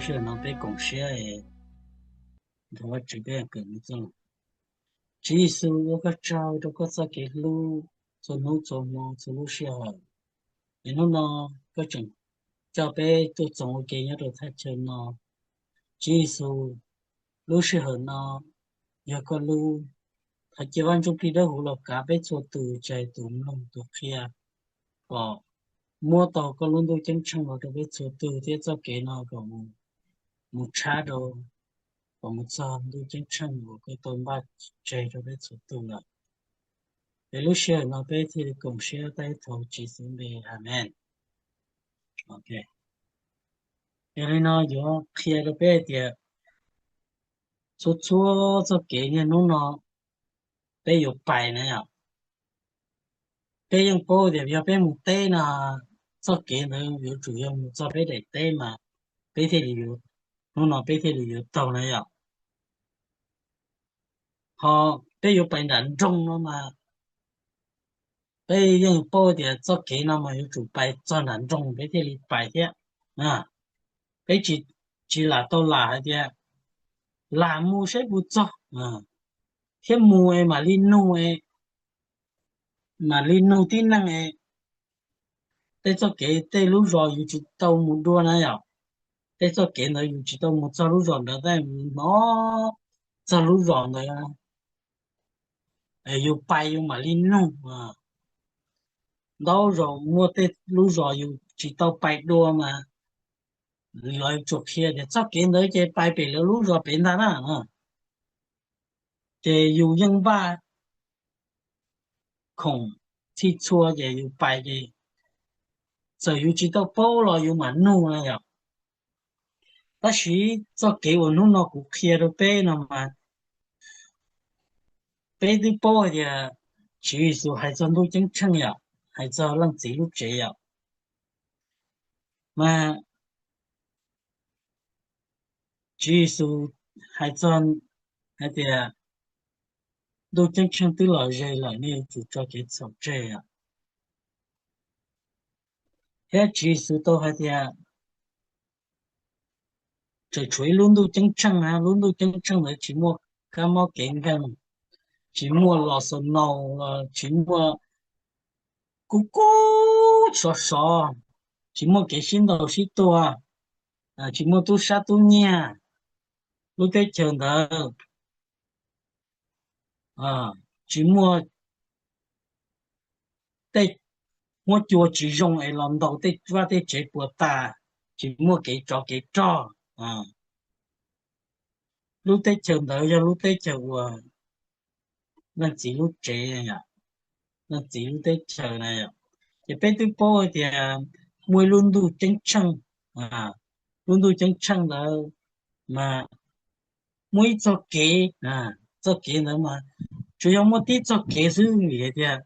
Sij hawm no peb koom siab es nrog Vajtswv peb kawm mus txog. Tswv Yexus, ua koj tsaug rau koj txoj kev hlub txhua hnub txhua hmo txhua lub sij hawm. Es hnub no koj tseem coj peb tuaj txoos ua ke nyob rau thaj chaw no. Tswv Yexus, lub sij hawm no yog koj lub. Thov cia Vaj Ntsujplig Dawb Huv los kav peb txhua tus, tsis hais tus mloog tus qhia, kom muab tau koj lub ntuj ceeb tsheej los rau peb txhua tus thiab txoj kev no kom mus, mus tshab rau, kom mus txog ntuj ceeb tsheej uas koj tau npaj tseg rau peb txhua tus lawm. Es lub sij hawm no peb thiaj li koom siab tab thov Tswv Yexus npe, amees. Ok, yog li no yuav qhia rau peb hais tias txhua txhua txoj kev niaj hnub no peb yuav pais na yom. Peb yeej paub tias yog peb mus teb no, txoj kev ntawd yuav tsum yog mus txog peb daim teb mas peb thiaj li yuav, hnub no peb thiaj li yuav taug na yom. Ho peb yuav pais nram nroog no mas peb yeej paub tias txoj kev no mas yuav tsum pais txog nram nroog peb thiaj li pais thiab. Peb tsis, tsis lam tau lam hais tias lam mus saib puas txog, thiab mus es mam li nug, mam li nug tib neeg es tej txoj kev tej lub zos yus tsis tau mus dua na yom. Tej txoj kev ntawd yus tsis tau mus txog lub zos ntawd tab yus hnov txog lub zos ntawd, yus pais yus mam li nug. Ntau zaus muaj tej lub zos yus tsis tau pais dua mas lawv tsuas qhia tias txoj kev ntawd ces pais pem lawv lub zos pem ntag na. Ces yus yeej npaj khoom txhij txhua ces yus pais ces txawm yus tsis tau paub los yus mam nug na yom. Tab sis txoj kev uas hnub no kuv qhia rau peb no mas peb twb paub hais tias Tswv Yexus hais txog ntuj ceeb tsheej yom, hais txog leej txiv lub tsev yom. Mas Tswv Yexus hais txog hais tias ntuj ceeb tsheej twb los ze lawm, nej yuav tsum tso kev txhaum tseg. Thiab Tswv Yexus tau hais tias tseem tshuav ib lub ntuj ceeb tsheej na, lub ntuj ceeb tsheej ntawd tsis muaj kab mob kev nkeeg, tsis muaj los xaus naus los tsis muaj kub kub sov sov, tsis muaj kev sib ntaus sib tua, tsis muaj tub sab tub nyiag. Lub teb chaws ntawd tsis muaj tej huab cua tsis zoo es los ntaus tej vaj tej tsev puas tas, tsis muaj kev tsov kev rog. Lub teb chaws ntawd yog lub teb chaws uas leej txiv lub tsev, leej txiv lub teb chaws na. Ces peb twb paub hais tias muaj ib lub ntuj ceeb tsheej, lub ntuj ceeb tsheej ntawd mas muaj ib txoj kev, txoj kev ntawd mas tsuas yog muaj tib txoj kev xwb, vim hais tias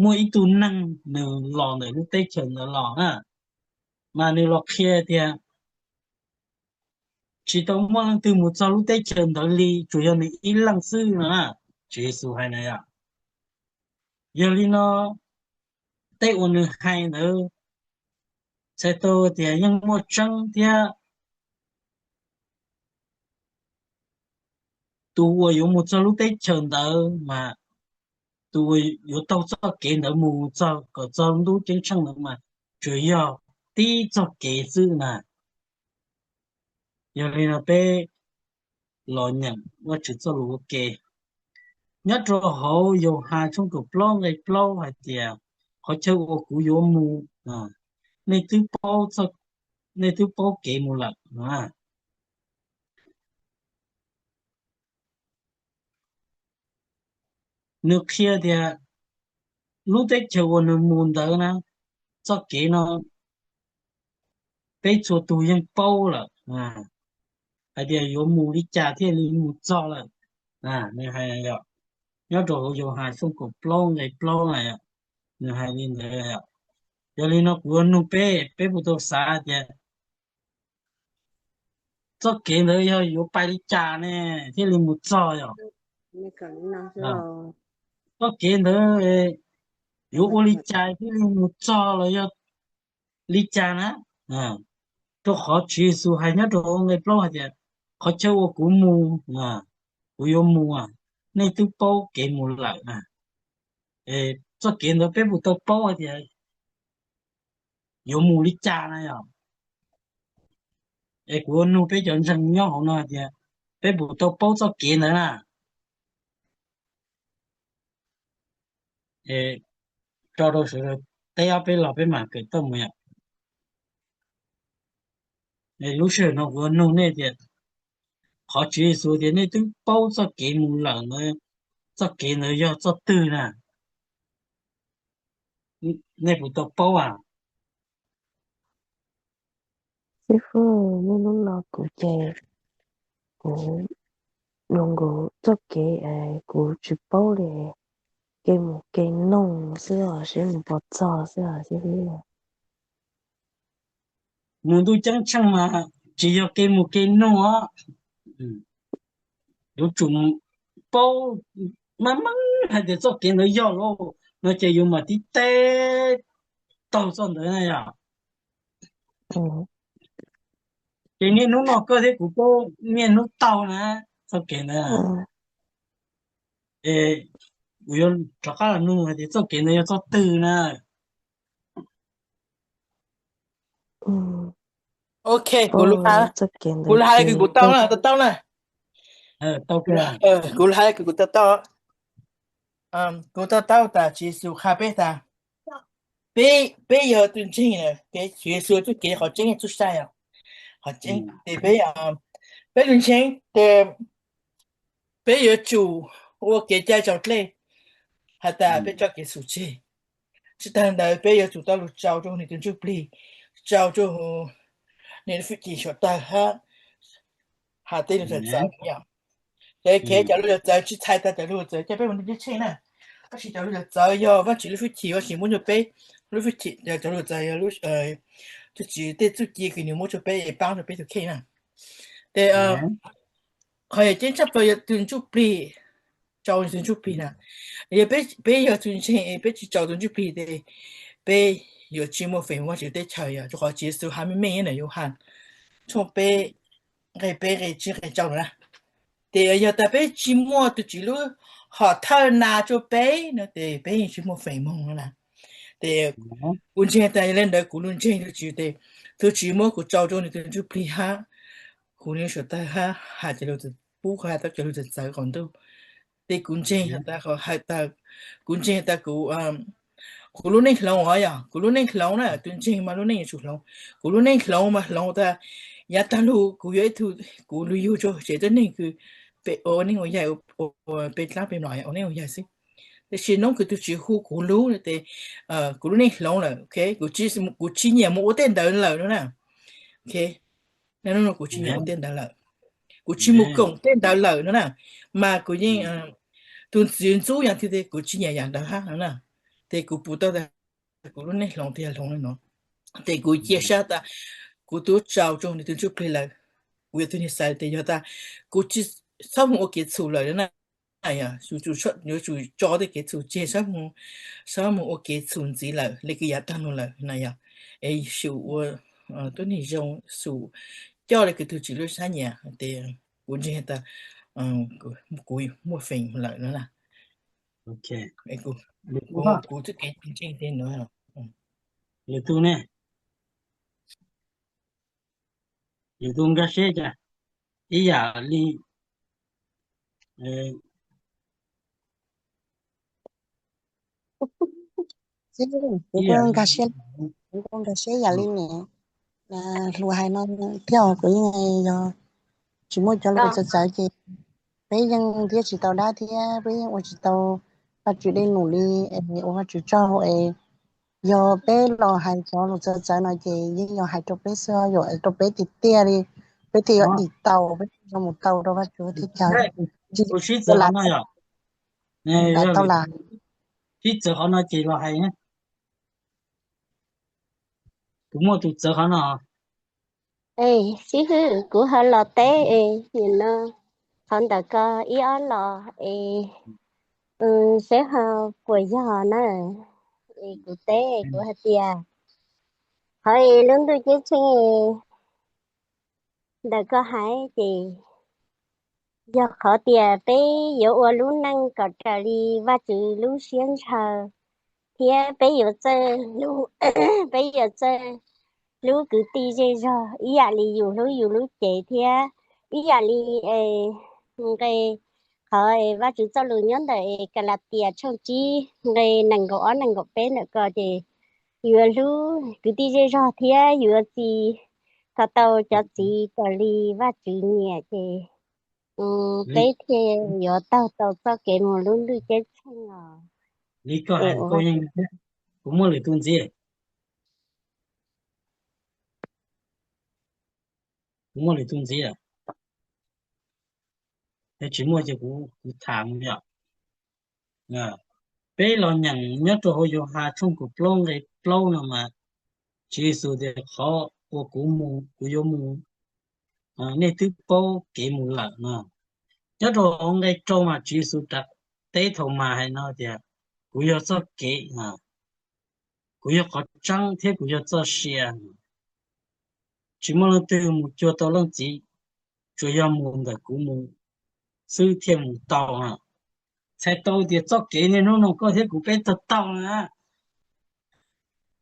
muaj ib tug neeg nws los ntawm lub teb chaws ntawd los na, mas nws los qhia tias tsis tau muaj leej twg mus txog lub teb chaws ntawd li, tsuas yog nws ib leeg xwb no na. Tswv Yexus hais na yom. Yog li no tej uas nws hais ntawd txhais tau tias yeej muaj tseeb thiab. Tus uas yuav mus txog lub teb chaws ntawd mas tus uas yuav taug txoj kev ntawd mus txog kom txog ntuj ceeb tsheej ntawd mas tsuas yog tib txoj kev xwb na. Yog li no peb los nyeem Vajtswv txoj lus ua ke. Nyob rau hauv Yauhas tshooj kaum plaub nqe plaub hais tias, qhov chaw uas kuv yuav mus, nej twb paub kev mus lawm. Nws qhia tias lub teb chaws uas nws mus ntawd na, txoj kev no peb txhua tus yeej paub lawm hais tias yuav mus li cas thiaj li mus txog lawm. Nws hais, nyob rau hauv Yauhas tshooj kaum plaub nqe plaub na, nws hais li ntawd. Yog li no kuv yuav nug peb, peb puas tau xav tias txoj kev ntawd yog yuav pais li cas ne thiaj li mus txog yom? Txoj kev ntawd yuav ua li cas thiaj li mus txog los yog li cas na? Rau qhov Tswv Yexus hais nyob rau nqe plaub hais tias, qhov chaw uas kuv mus, kuv yuav mus, nej twb paub kev mus lawm na. Txoj kev ntawd peb puas tau paub hais tias yuav mus li cas na yom? Es kuv yuav nug peb cov ntseeg nyob hauv no hais tias, peb puas tau paub txoj kev ntawd na? Tso rau sawv daws teb ob peb los peb mam kawm tau mus yom. Lub sij hawm no kuv yuav nug nej tias, qhov Tswv Yexus tias nej twb paub txoj kev mus lawm ntawd, txoj kev ntawd yog txoj twg na? Nej puas tau paub a? Xib fwb, niaj hnub no kuv ces kuv zoo nkaus txoj kev kuv tsis paub li, kev mus kev noog xwb os, seb mus puas txog xwb os xib fwb. Mus ntuj ceeb tsheej mas tsis yog kev mus kev noog os. Yuav tsum paub meej meej hais tias txoj kev ntawd yog lauj no ces yus mam tib teb taug txoj ntawd na yom. Ces niaj hnub no koj thiab kuv paub niaj hnub taug na txoj kev ntawd. Es kuv yuav rov qab los nug hais tias txoj kev ntawd yog txoj twg na? Ok, kuv lus hais, kuv lus hais kws kuv tau na, tau tau na. Kuv lus hais kws kuv tau tau, kuv tau tau tas Tswv Yexus qha peb tas, peb yog tus ntseeg na, Tswv Yexus txuj kev qhov tseeb txuj sai os, qhov tseeb ces peb, peb lus ntseeg ces peb yuav tsum ua kev cai tsaus dlej, has tas peb tso kev xum tseg. Tsis tag ntawd peb yuav tsum tau lug tsaus rua nwg tug ntsuj plig, tsaus rua nwg lub fwj chim suav tawg hab has tej lug txawv txawv yom. Ces cov lug txawv tsis txhais tas cov lug txawv coj peb mus ntuj ceeb tsheej na, tab sis cov lug txawv yog Vaajtswv lub fwj chim, Vaajtswv muab rua peb lub fwj chim, cov lug txawv yog Vajtswv tej txuj ci kws nwg muab rua peb es paab rua peb tug kheej na. Ces qhov yog ceeb tshaj plaws yog tug ntsuj plig, tsaus tug ntsuj plig na. Yog peb yog tug ntseeg peb tsis tsaus tug ntsuj plig tes peb yuav tsis muaj feem Vaajtswv teb chaws yom, rua qhov Tswv Yexus has meej meej nyob ntawm Yauhas tshooj peb nqe peb nqe tsib nqe rau na. Tes yog tas peb tsis muaj tug Tswv lub hom thawj nas rua peb no tes peb yeej tsis muaj feem moog no na. Tes kuv ntseeg tas yog le ntawd kuv lug ntseeg tug Tswv tes tug Tswv muab kuv tsaus rua nwg tug ntsuj plig hab kuv lub suav tawg hab has cov lug, pub has tau cov lug txawv txawv qaum ntuj. Tes kuv ntseeg has tas, kuv ntseeg has tas kuv, kuv lub neej hloov os yog, kuv lub neej hloov na, tug ntseeg mas lub neej yuav tsum hloov. Kuv lub neej hloov mas hloov tas yav taag lug kuv yog ib tug, kuv lug yug rua tsev tuab neeg kws ua neej ua yaig, peb dlaab peb mlom ua neej ua yaig xwb. Tab sis nub kws tug Tswv hu kuv lub tes kuv lub neej hloov lawm, kuv tsis nyiam mus ua tej ntawd lawm no na. Nub no kuv tsis nyiam ua tej ntawd lawm, kuv tsis mus koom tej ntawd lawm no na. Mas kuv yeej, tug ntxwv ntxub yam twg tes kuv tsis nyiam yam ntawd hab no na. Tes kuv pum tau tas kuv lub neej hloov tiag hloov le no. Tes kuv cia sab tas kuv tub tsaus rua nwg tug ntsuj plig lawm. Kuv yog tug neeg xaiv tes yog tas kuv tsis txhob mus ua kev txhum lawm na. Yuav tsum tso tej kev txhum tseg, txhob mus, txhob mus ua kev txhum ntxiv lawm le kws yav taag lug lawm na yog. Es xum ua tuab neeg zoo, xum coj le kws tug Tswv lub sab nyiam tes kuv ntseeg tas kuv muaj feem lawm no na. Kuv txuj kev ntseeg tes no. Lwm tug ne? Lwm tug nkag siab cas ib yam li Kuv kuj nkag siab, kuv kuj nkag siab yam li niam hluas hais no thiab, kuv yeej yog tsis muaj cov lus txawv txawv ces peb yeej thiab tsis tau dab thiab peb yeej ua tsis tau Vajtswv dej num li, es ua Vajtswv tsaug es yog peb los hais cov lus txawv txawv no ces yeej yog hais rau peb xwb, yog rau peb tiag tiag li, peb thiaj yuav dim tau, peb thiaj yuav mus tau rau Vajtswv teb chaws. Sib txawv qhov no yom, sib txawv qhov no ces los hais, kuv muaj tus txawv qhov no. Xib hwb, kuv ho los teb es nim no qhov ntawm ko ib ob los es seb ho puas yog na. Es kuv teb kuv hais tias qhov es lub ntuj ceeb tsheej ntawm koj hais ces yog qhov tias peb yuav ua lub neej kom raws li Vajtswv lub siab ntshaw, thiab peb yuav txawj hlub, peb yuav txawj hlub kwv tij zej zog ib yam li yus hlub yus lub cev thiab ib yam li nqe, qhov Vajtswv txoj lus nyob ntawm Kalatias tshooj tsib nqe nees nkaum ob nees nkaum peb ntawm ko ces yuav hlub kwv tij zej zog thiab yuav txi, to tau cov txiv raws li Vajtswv nyiam ces peb thiaj yuav taug tau txoj kev mus lub ntuj ceeb tsheej os. Li koj hais koj yeej, kuv muaj lwm tus ntxiv, kuv muaj lwm tus ntxiv, yog tsis muaj ces kuv, kuv tham mus yom. Peb los nyeem nyob rau hauv Yauhas tshooj kaum plaub nqe plaub no mas, Tswv Yexus tias qhov uas kuv mus, kuv yuav mus, nej twb paub kev mus lawm no. Nyob rau hauv nqe rau mas Tswv Yexus rov teb Thaumas hais no tias, kuv yog txoj kev, kuv yog qhov tseeb thiab kuv yog txoj sia. Tsis muaj leej twg mus cuag tau leej txiv, tsuas yog mus ntawm kuv mus xwb thiaj mus tau. Txhais tau tias txoj kev niaj hnub no koj thiab kuv peb taug taug na,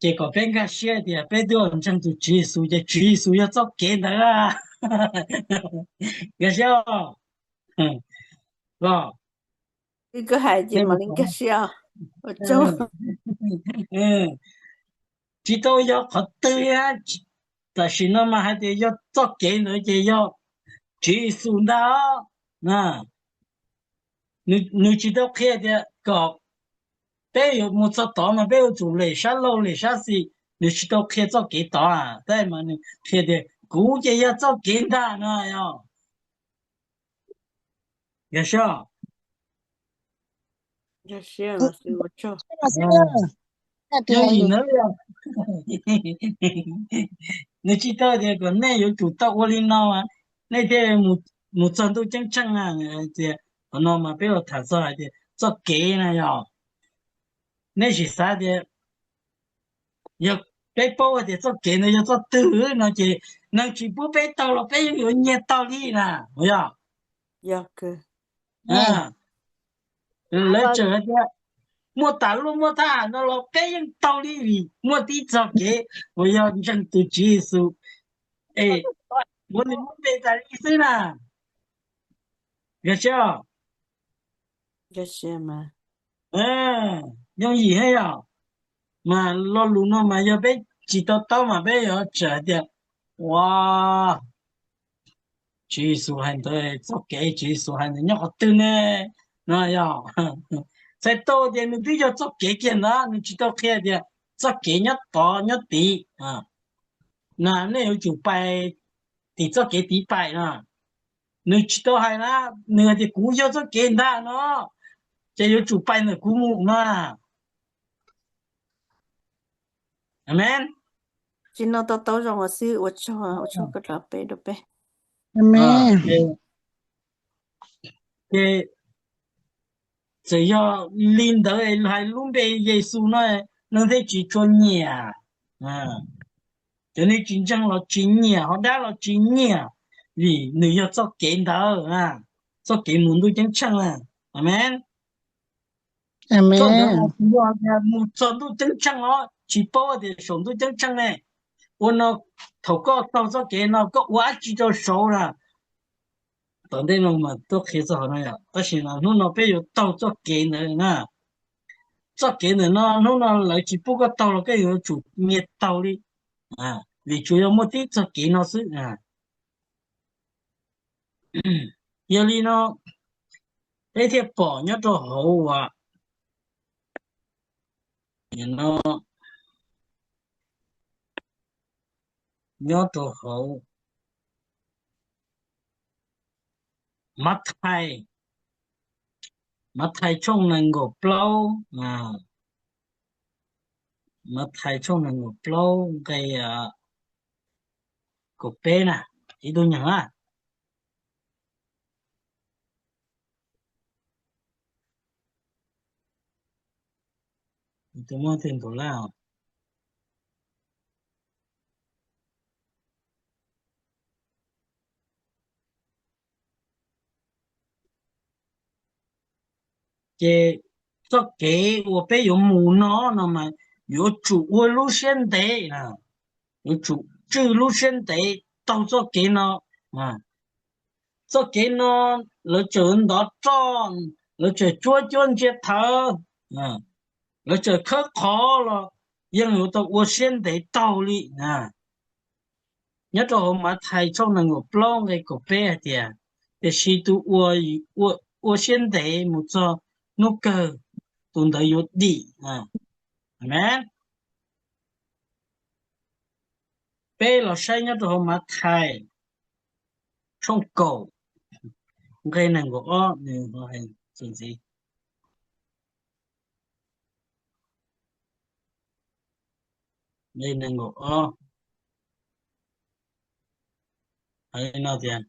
ces kom peb nkag siab tias peb twb ntseeg tus Tswv Yexus ces Tswv Yexus yog txoj kev ntawd. Nkag siab los, koj hais ces mam li nkag siab. Tsis tau yog qhov twg, tam sim no mas hais tias yog txoj kev ntawd ces yog Tswv Yexus ntag. Nws tsis tau qhia tias kom peb yuav mus txog tod mas peb yuav tsum lem sab laug lem sab xis, nws tsis tau qhia txoj kev tod, tab sis mas nws qhia tias kuv ces yog txoj kev ntag no. Yog seb, yog nws tsis tau tias kom nej yuav tsum tau ua li no, nej thiaj mus txog ntuj ceeb tsheej na. Tias qhov no mas peb los tham txog hais tias txoj kev na yog, nej sim xav tias yog peb paub tias txoj kev ntawd yog txoj twg no ces neeg tsis pub peb taug los peb yeej yuav nyiag taug li na, yog? Lawv tseem hais tias muaj tas luaj muaj thaj no los peb yeej taug li vim muaj tib txoj kev uas yog ntseeg tus Tswv Yexus es ua nws lub npe tas li xwb na. Yog seb, yooj yim thiab yog, mas lo lus no mas yog peb tsis to taub mas peb yuav tseem hais tias ua Tswv Yexus hais ntawd, txoj kev Tswv Yexus hais ntawd nyob qhov twg ne? No yog txhais tau tias nws twb yog txoj kev kiag ntawd, nws tsis tau qhia tias txoj kev nyob tod nyob tid na, nej yuav tsum pais tim txoj kev tid pais na. Nws tsis tau hais na, nws hais tias kuv yog txoj kev ntag no, ces yuav tsum pais ntawm kuv mus na. Amen. Tsis no tau tau zoo xwb, ua tsaug, ua tsaug koj rov peb rau peb. Ces txawm yog li ntawd hais lub npe Yexus no, neeg thiaj tsis tshua nyiam. Cov neeg tsis ntseeg los tsis nyiam, hos dab los tsis nyiam, vim nws yog txoj kev ntawd, txoj kev mus ntuj ceeb tsheej na. Amen. Txoj ntawd mas tsis yog mus txog ntuj ceeb tsheej os, tsis paub tias saum ntuj ceeb tsheej ne. Ua no, thaum koj taug txoj kev no koj ua dab tsi rau saud na? Tom ntej no mas tuaj qhia txog qhov no yom, tab sis mas hnub no peb yuav taug txoj kev ntawd na. Txoj kev ntawm no hnub no lawv tsis pub koj taug los koj yuav tsum nyiag taug li, vim tsuas yog muaj tib txoj kev no xwb. Yog li no peb thiaj pom nyob rau hauv, nyob rau hauv Mathais, Mathais tshooj nees nkaum plaub, Mathais tshooj nees nkaum plaub nqe kaum peb na, ib tug nyeem na. Tus muaj tej nkaus lab os. Ces txoj kev uas peb yuav mus no no mas yuav tsum ua lub siab ntev, yuav tsum tswj lub siab ntev taug txoj kev no. Txoj kev no lawv tseem ntov roj, lawv tseem cuab cuab ntsia thawv, lawv tseem khawb qhov los yeej yuav tau ua siab ntev taug li. Nyob rau hauv Mathais tshooj nees nkaum plaub nqe kaum peb hais tias, tiam sis tus uas ua siab ntev mus txog hnub kawg, tus ntawd yuav dim. Amen. Peb los saib nyob rau hauv Mathais tshooj kaum nqe nees nkaum ob, nws ho hais ntxiv, nqe nees nkaum ob, hais li no tias,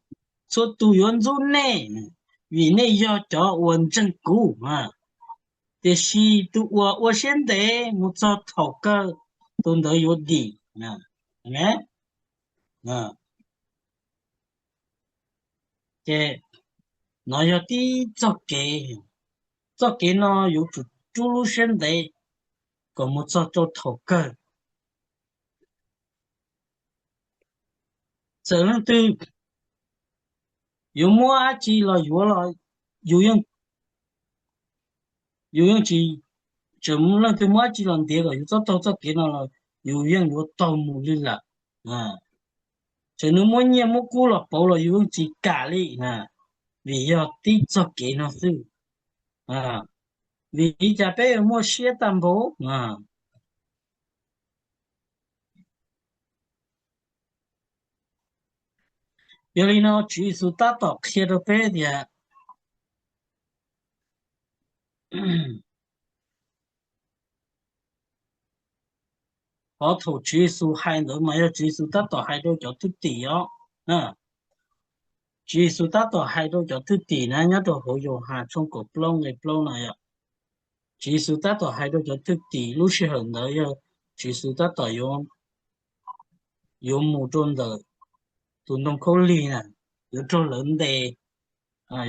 txhua tus yuav ntxub nej, vim nej yog cov uas ntseeg kuv, tiam sis tus uas ua siab ntev mus txog thaum kawg, tus ntawd yuav dim. Amen. Ces no yog tib txoj kev, txoj kev no yuav tsum rub lub siab ntev kom mus txog rau thaum kawg. Txawm leej twg yuav muab dab tsi los yuav los yus yeej, yus yeej tsis, txawm leej twg muab dab tsi los ntiav kom yus txhob taug txoj kev no los yus yeej yuav taug mus li lawm. Txawm nws muab nyiaj muab kub los pauv los yus yeej tsis kam li, vim yog tib txoj kev no xwb. Vim li cas peb yuav muaj siab tag npaum? Yog li no Tswv Yexus tab tom qhia rau peb tias, qhov thaum Tswv Yexus hais ntawd mas yog Tswv Yexus tab tom hais rau cov thwj tim os. Tswv Yexus tab tom hais rau cov thwj tim na, nyob rau hauv Yauhas tshooj kaum plaub nqe plaub na yom. Tswv Yexus tab tom hais rau cov thwj tim, lub sij hawm ntawd yog Tswv Yexus tab tom yuav, yuav mus rau ntawm tus ntoo khaub lig na, yuav raug lawv ntes,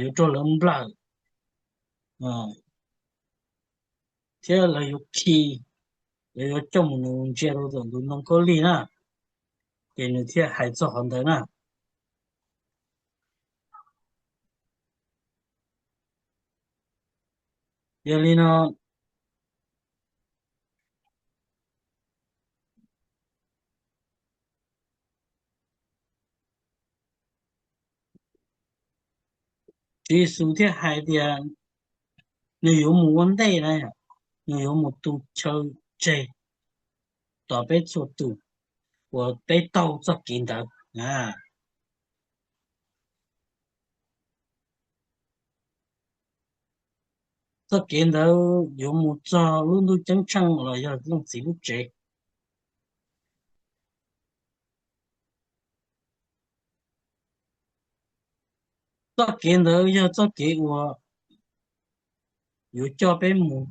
yuav raug lawv nplawm, thiab lawv yuav khi, lawv yuav coj mus nws ntsia rau ntawm tus ntoo khaub lig na. Ces nws thiaj hais txog qhov ntawd na. Yog li no, Tswv Yexus thiaj hais tias nws yuav mus ua ntej na, nws yuav mus tu chaw tseg tos peb txhua tus uas peb taug txoj kev ntawd. Txoj kev ntawd yuav mus txog lub ntuj ceeb tsheej los yog Leej Txiv lub tsev. Txoj kev ntawd yog txoj kev uas yuav coj peb mus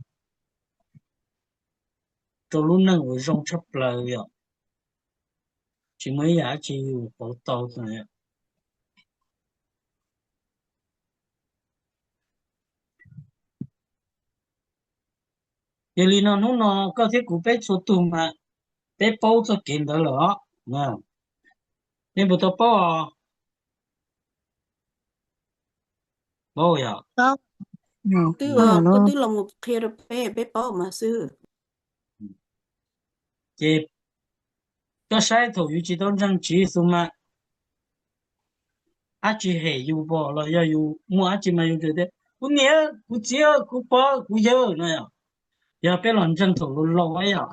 rau lub neej uas zoo tshaj plaws yom. Tsis muaj ib yam dab tsi yuav pauv tau. Yog li no hnub no koj thiab kuv peb txhua tus mas peb paub txoj kev ntawd lawm os. Nej puas tau paub os? Paub yog? Twb, koj twb los mus qhia rau peb, peb paub mas xwb. Ces koj saib thaum yus tsis tau ntseeg Tswv Yexus mas dab tsi hem yus pom los yog yus muaj dab tsi mas yus tias, kuv niam, kuv txiv, kuv pog, kuv yawg no yom. Yog peb los ntseeg thaum laus laus yom.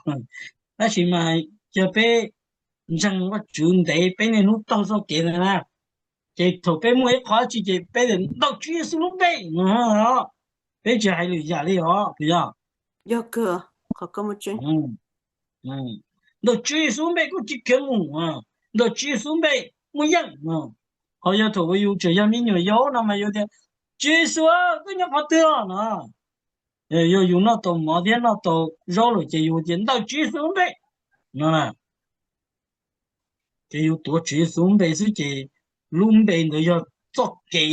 Tab sis mas yog peb ntseeg Vajtswv ntev, peb niaj hnub taug txoj kev ntawd na, ces thaum peb muaj ib qho dab tsi ces peb tias ntawm Tswv Yexus lub npe no, peb tsis hais lwm yam li os, puas yog? Ntawm Tswv Yexus npe koj tsis khiav mus, ntawm Tswv Yexus npe muaj yeej. Ho yog thaum uas yus tseem yog me nyuam yaus no mas yus tias, Tswv Yexus, koj nyob qhov twg no? Yog yus noj tau mov thiab noj tau zaub lawm ces yus tias ntawm Tswv Yexus npe no na. Ces yus tuav Tswv Yexus npe xwb ces lub npe ntawd yog txoj kev.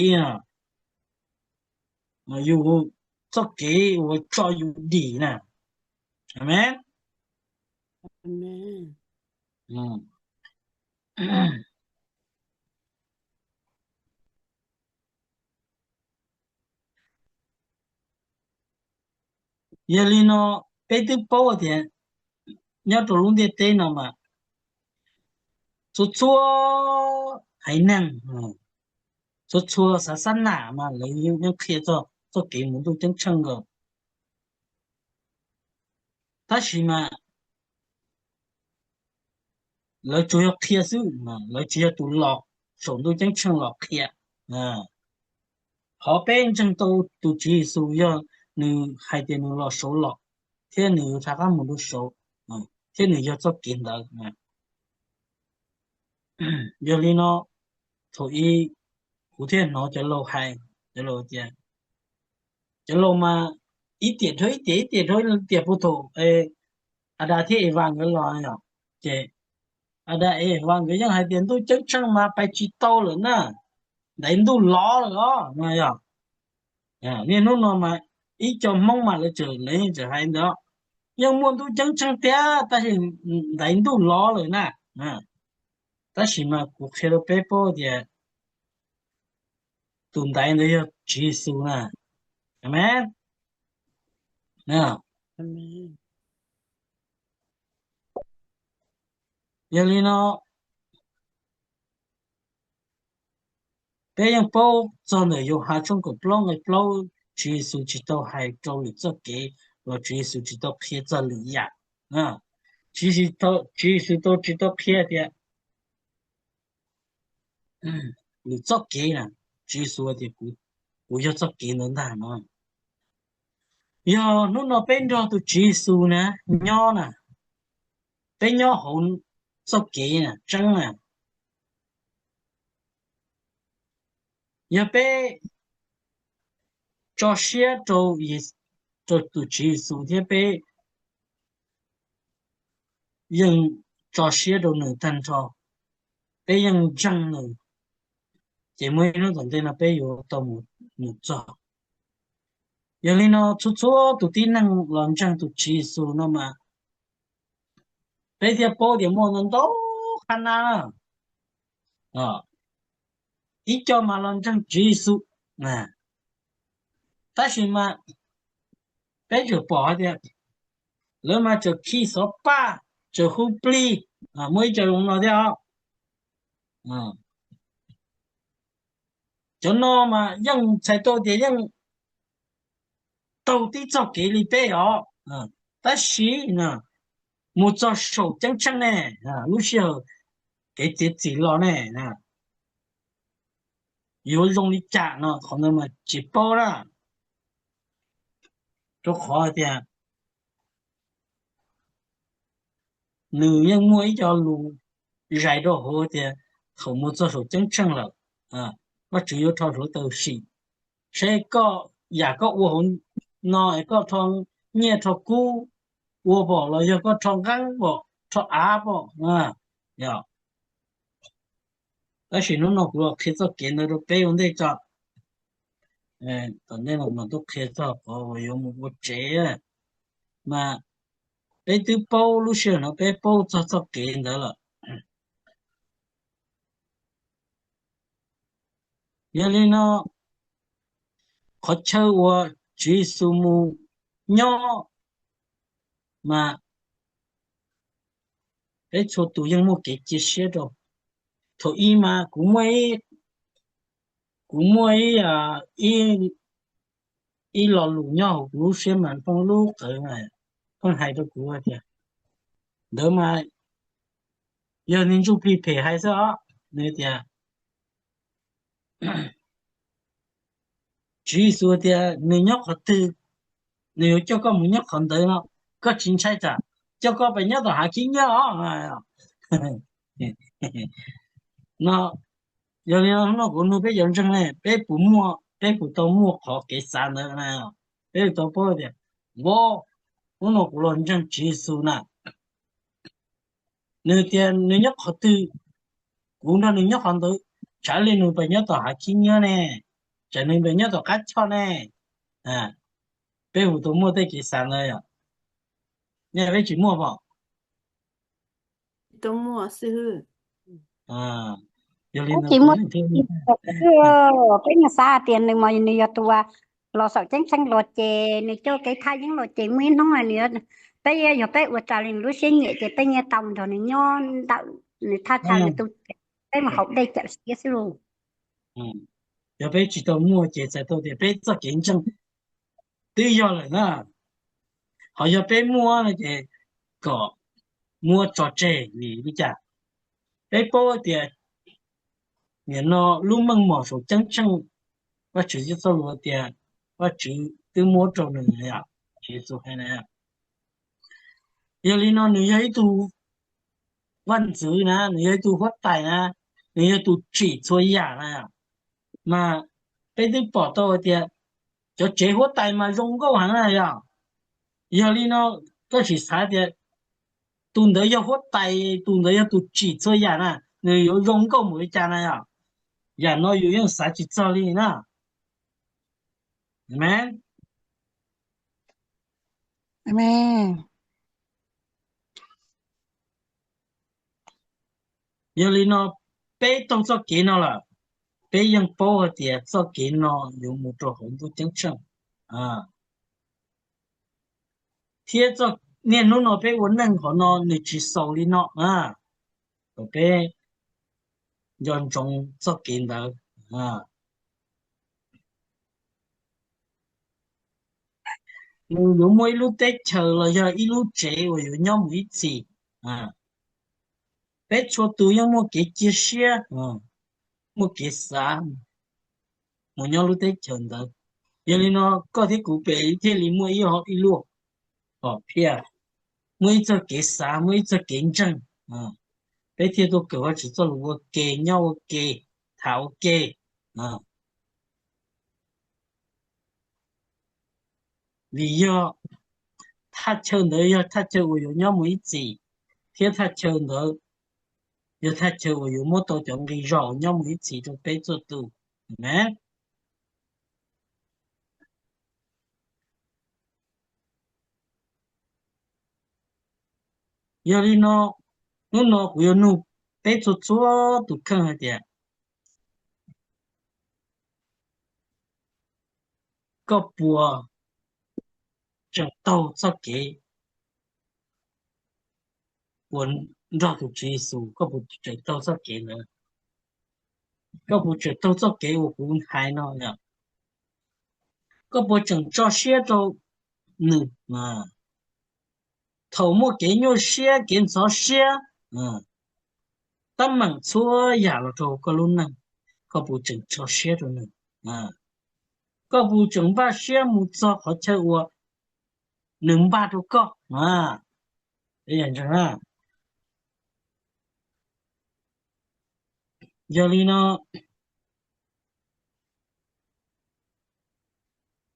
Yus txoj kev uas tso yus dim na. Amees. Yog li no, peb twb paub tias nyob rau lub ntiaj teb no mas txhua txhua haiv neeg, txhua txhua xav xab nam mas lawv yeej qhia txog txoj kev mus ntuj ceeb tsheej nkaus. Tab sis mas lawv tsuas yog qhia xwb, lawv tsis yog tus los saum ntuj ceeb tsheej los qhia. Qhov peb ntseeg tau tus Tswv Yexus yog nws hais tias nws los saud los, thiab nws yuav rov qab mus rau saud, thiab nws yog txoj kev ntawd. Yog li no, thaum ub kuv thiaj hnov cov laus hais, cov laus tias, cov laus mas ib tiam dhau ib tiam, ib tiam dhau ib tiam puag thaum Adas thiab Evas nkawd los yom, ces Adas Evas nkawd yeej hais tias ntuj ceeb tsheej mas pais tsis tau lawm na, ntaiv ntuj lov lawm os no yom. Niaj hnub no mas ib co Hmoob mas lawv tseem, lawv yeej tseem hais ntawd, yeej muaj ntuj ceeb tsheej tiag tab sis ntaiv ntuj lov lawm na. Tab sis mas kuv qhia rau peb paub tias tus ntaiv ntawd yog Tswv Yexus na. Amees. Yog li no, peb yeej paub txog ntawm Yauhas tshooj kaum plaub nqe plaub, Tswv Yexus tsis tau hais rau lwm txoj kev, los Tswv Yexus tsis tau qhia txog lwm yam. Tswv Yexus tau tsis tau qhia tias lwm txoj kev na, Tswv Yexus tias kuv yog txoj kev ntawd ntag no. Yog hnub no peb nrog tus Tswv Yexus na nyob na, peb nyob hauv txoj kev na tseeb na, yog peb tso siab rau tus Tswv Yexus thiab peb yeej tso siab rau nws tag nrho, peb yeej ntseeg nws, ces muaj ib hnub tom ntej no peb yuav tau mus txog. Yog li no txhua txhua tus tib neeg los ntseeg tus Tswv Yexus no mas peb thiaj paub tias muaj ntau ntau qhab nab na, ib co mas los ntseeg Tswv Yexus, tab sis mas peb tseem pom hais tias lawv mas tseem khi xov paj, tseem hu plig, muaj ib co zoo no thiab os. Cov no mas yeej txhais tau tias yeej taug tib txoj kev li peb os, tab sis mus txog saum ceeb tsheej ne, lub sij hawm kev txiav txim los ne, yuav zoo li cas no qhov ntawd mas tsis paub na. Rau qhov tias nws yeej muaj ib co lus zais rau hauv tias thaum mus txog saum ceeb tsheej lawm, Vajtswv yuav rho hluav taws sim, saib koj, yam koj ua hauv no es koj rho nyiaj rho kub ua pom los yog koj rho nqeeb pom, rho av pom. Yog, tab sis hnub no kuv los qhia txoj kev ntawd rau peb ua ntej tso. Tom ntej no mas tuaj qhia txog qhov uas yuav mus ua tsev, mas peb twb paub, lub sij hawm no peb paub txog txoj kev ntawd lawm. Yog li no, qhov chaw uas Tswv Yexus mus nyob mas peb txhua tus yeej muaj kev cia siab rau. Thaum ub mas kuv muaj, kuv muaj ib, ib lo lus nyob hauv kuv lub siab mas pheej lub qawv, pheej hais rau kuv tias, ntawd mas yog niag ntsuj plig phem hais xwb os. Nws tias, Tswv Yexus tias nws nyob qhov twg, nws yuav coj koj mus nyob qhov ntawd no, koj tsis ntshai tsam coj koj pem nyob tom hav khib nyiab os no. Yog li no hnub no kuv nug peb cov ntseeg ne, peb puas muaj, peb puas tau muaj qhov kev xav ntawd na? Peb puas tau paub tias, npab, hnub no kuv los ntseeg Tswv Yexus na, nws tias nws nyob qhov twg, kuv nrog nws nyob qhov ntawd, tsam li nws pem nyob tom hav khib nyiab ne, tsam nws pem nyob tom qab choj ne, Peb puas tau muaj tej kev xav ntawd yom? Nyaj peb tsis muaj pom. Yog li tsis muaj, peb nyuag xav hais tias nws mas nws yog tus uas los saum ceeb tsheej los ces nws coj kev thaj yeeb los ces muaj ib hnub nws, peb yog peb ua raws li nws lub siab nyiam ces peb nyiag tau nrog nws nyob ntawm nws thaj chaw nws tu, peb mus haus dej cawm siab xwb lauj. Yog peb tsis tau muaj ces txhais tau tias peb txoj kev ntseeg twb yog lawm na. Ho yog peb muaj no ces kom muab tso tseg vim li cas? Peb paub tias nim no lub meej mom saum ceeb tsheej, Vajtswv txoj lus tias Vajtswv twb muab rau nws, Tswv Yexus hais na. Yog li no nws yog ib tug vaj ntxwv na, nws yog ib tug huab tais na, nws yog tus tsim txhua yam na. Mas peb twb pom tau hais tias cov tsev huab tais mas zoo nkauj heev na yog. Yog li no koj sim xav tias tus ntawd yog huab tais, tus ntawd yog tus tsim txhua yam na, nws yuav zoo nkauj npaum li cas na yog? Yam no yus yeej xav tsis txog li na. Amen. Yog li no peb taug txoj kev no lawm, peb yeej paub hais tias txoj kev no yuav mus rau hauv ntuj ceeb tsheej. Thiab niaj hnub no peb ua neej hauv no nws tsis xaus li no na, kom peb nco ntsoov txoj kev ntawd. Nws yuav muaj ib lub teb chaws los yog ib lub tsev uas yuav nyob mus ib txhis. Peb txhua tus yeej muaj kev cia siab, muaj kev xav mus nyob lub teb chaws ntawd. Yog li no koj thiab kuv pem thiaj li muaj ib, ib lub hom phiaj, muaj ib txoj kev xav, muaj ib txoj kev ntseeg, peb thiaj tuaj kawm Vajtswv txoj lus ua ke, nyob ua ke, tham ua ke. Vim yog thaj chaw ntawd yog thaj chaw uas yuav nyob mus ib txhis, thiab thaj chaw ntawd yog thaj chaw uas yuav muab tau cov nqi zog uas nyob mus ib txhis rau peb txhua tus. Amen. Yog li no, hnub no kuv yuav nug peb txhua txhua tus kheej hais tias, koj puas tseem taug txoj kev uas nrog tus Tswv Yexus, koj puas tseem taug txoj kev ntawd? Koj puas tseem taug txoj kev uas kuv hais no yom? Koj puas tseem tso siab rau nws? Thaum muaj kev nyuaj siab kev ntxhov siab, tab meem txhua yam los rau koj lub neej, koj puas tseem tso siab rau nws? Koj puas tseem npaj siab mus txog qhov chaw uas nws npaj rau koj? Yog li no,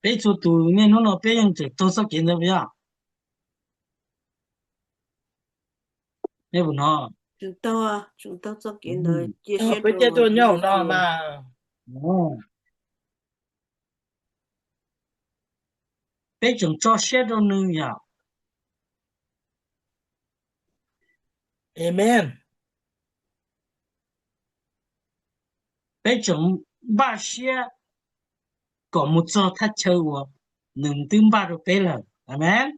peb txhua tus niaj hnub no peb yeej tseem taug txoj kev ntawd puas yog? Nej puas hnov? Peb thiaj tuaj nyob hauv no mas. Peb tseem tso siab rau nws yom? Amen. Peb tseem npaj siab kom mus txog thaj chaw uas nws twb npaj rau peb lawm. Amen.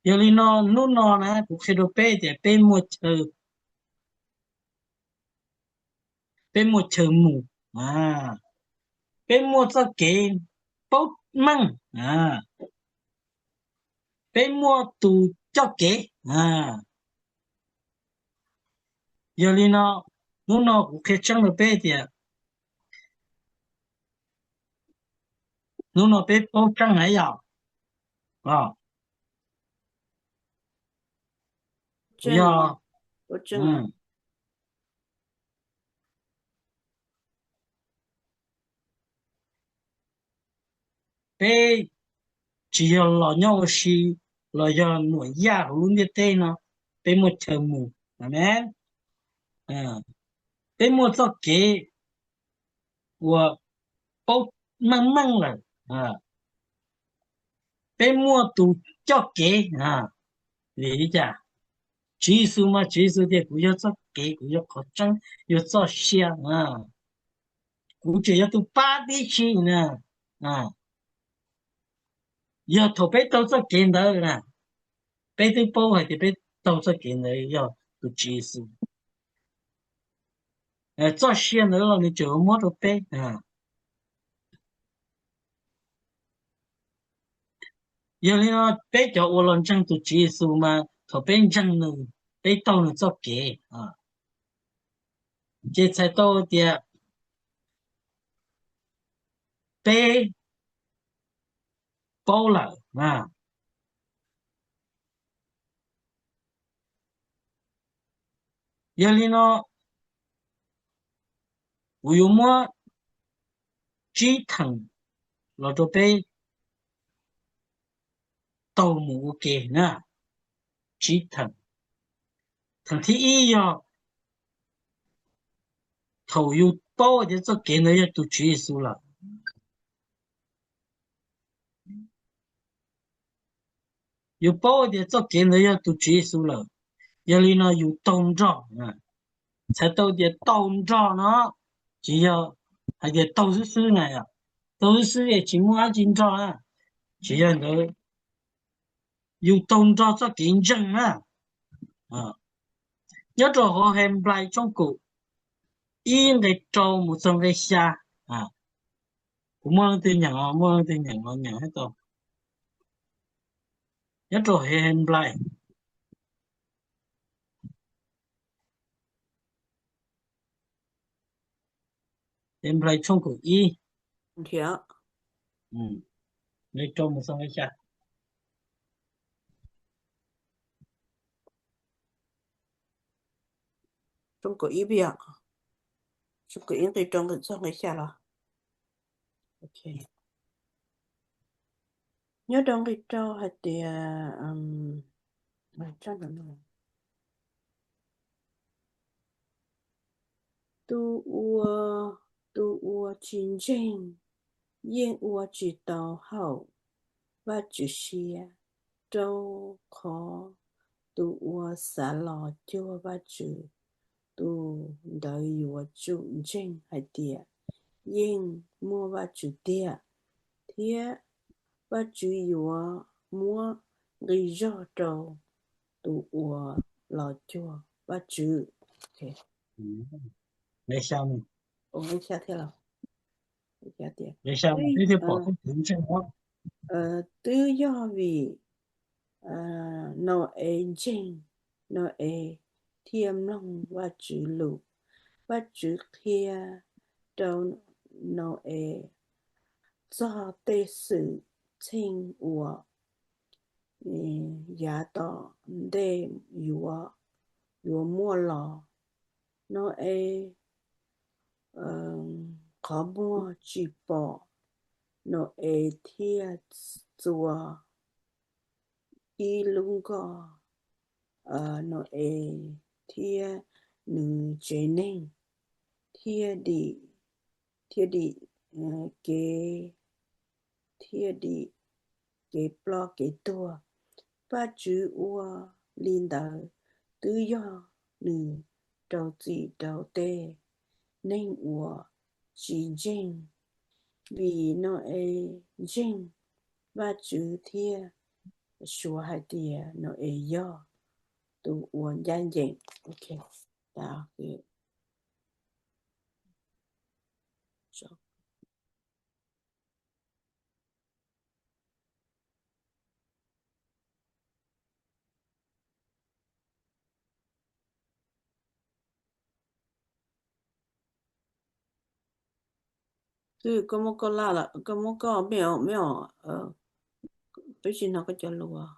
Yog li no hnub no na kuv qhia rau peb tias peb muaj chaw, peb muaj chaw mus, peb muaj txoj kev paub meej, peb muaj tus coj kev. Yog li no, hnub no kuv qhia tseeb rau peb tias hnub no peb paub tseeb na yom? Yog peb tsis yog los nyob ua si los yog nuam yaj hauv lub ntiaj teb no, peb muaj chaw mus, amen. Peb muaj txoj kev uas paub meej meej lawm. Peb muaj tus coj kev. Vim li cas? Tswv Yexus mas Tswv Yexus tias kuv yog txoj kev, kuv yog qhov tseeb, yog txoj sia. Kuv tseem yog tus pab tib si na. Yog thaum peb taug txoj kev ntawd na, peb twb paub hais tias peb taug txoj kev ntawd yog tus Tswv Yexus. Txoj sia ntawd los nws tseem muab rau peb. Yog li no peb cov uas los ntseeg tus Tswv Yexus mas thaum peb ntseeg nws, peb taug nws txoj kev, ces txhais tau tias peb paub lawm. Yog li no kuv yuav muab tsib theem los rau peb taug mus ua ke na. Tsib theem. Theem thib ib yog thaum yus paub tias txoj kev ntawd yog tus Tswv Yexus lawm. Yus paub tias txoj kev ntawd yog tus Tswv Yexus lawm, yog li no yus taug nrog. Txhais tau tias taug nrog no tsis yog hais tias taug xwb xwb na, taug xwb xwb es tsis muaj dab tsi nrog na, tsis yog ntawd. Yus taug nrog txoj kev ntseeg na. Nyob rau hauv Henplais tshooj kaum ib nqe rau mus txog nqe xya. Kuv muaj leej twg nyeem, muaj leej twg nyeem los nyeem hab tau. Nyob rau Henplais, Henplais tshooj kaum ib, nqe rau mus txog nqe xya. Tshooj kaum ib, tshooj kaum ib nqe rau txog nqe xya los? Nyob rau nqe rau hais tias, tus ua, tus uas tsis ntseeg yeej ua tsis tau haum Vajtswv siab, rau qhov tus uas xav los cuag Vajtswv, tus ntawd yuav tsum ntseeg hais tias yeej muaj Vajtswv tiag, thiab Vajtswv yuav muab nqi zog rau tus uas los cuag Vajtswv. Twb yog vim Nau-es ntseeg, Nau-es thiaj mloog Vajtswv lus. Vajtswv qhia rau Nau-es txog tej xwm txheej uas yav tom ntej yuav, yuav muaj los. Nau-es qhov muag tsis pom, Nau-es thiaj txua ib lub nkoj, Nau-es thiab nws tsev neeg thiaj dim, thiaj dim kev, thiaj dim kev ploj kev tuag. Vajtswv ua li ntawd twb yog nws rau txim rau tej neeg uas tsis ntseeg, vim Nau-es ntseeg Vajtswv thiaj suav hais tias Nau-es yog tus uas ncaj ncees. Twb koj muab koj laj lawm, koj muab koj me, me, peb tsis hnov koj cov lus.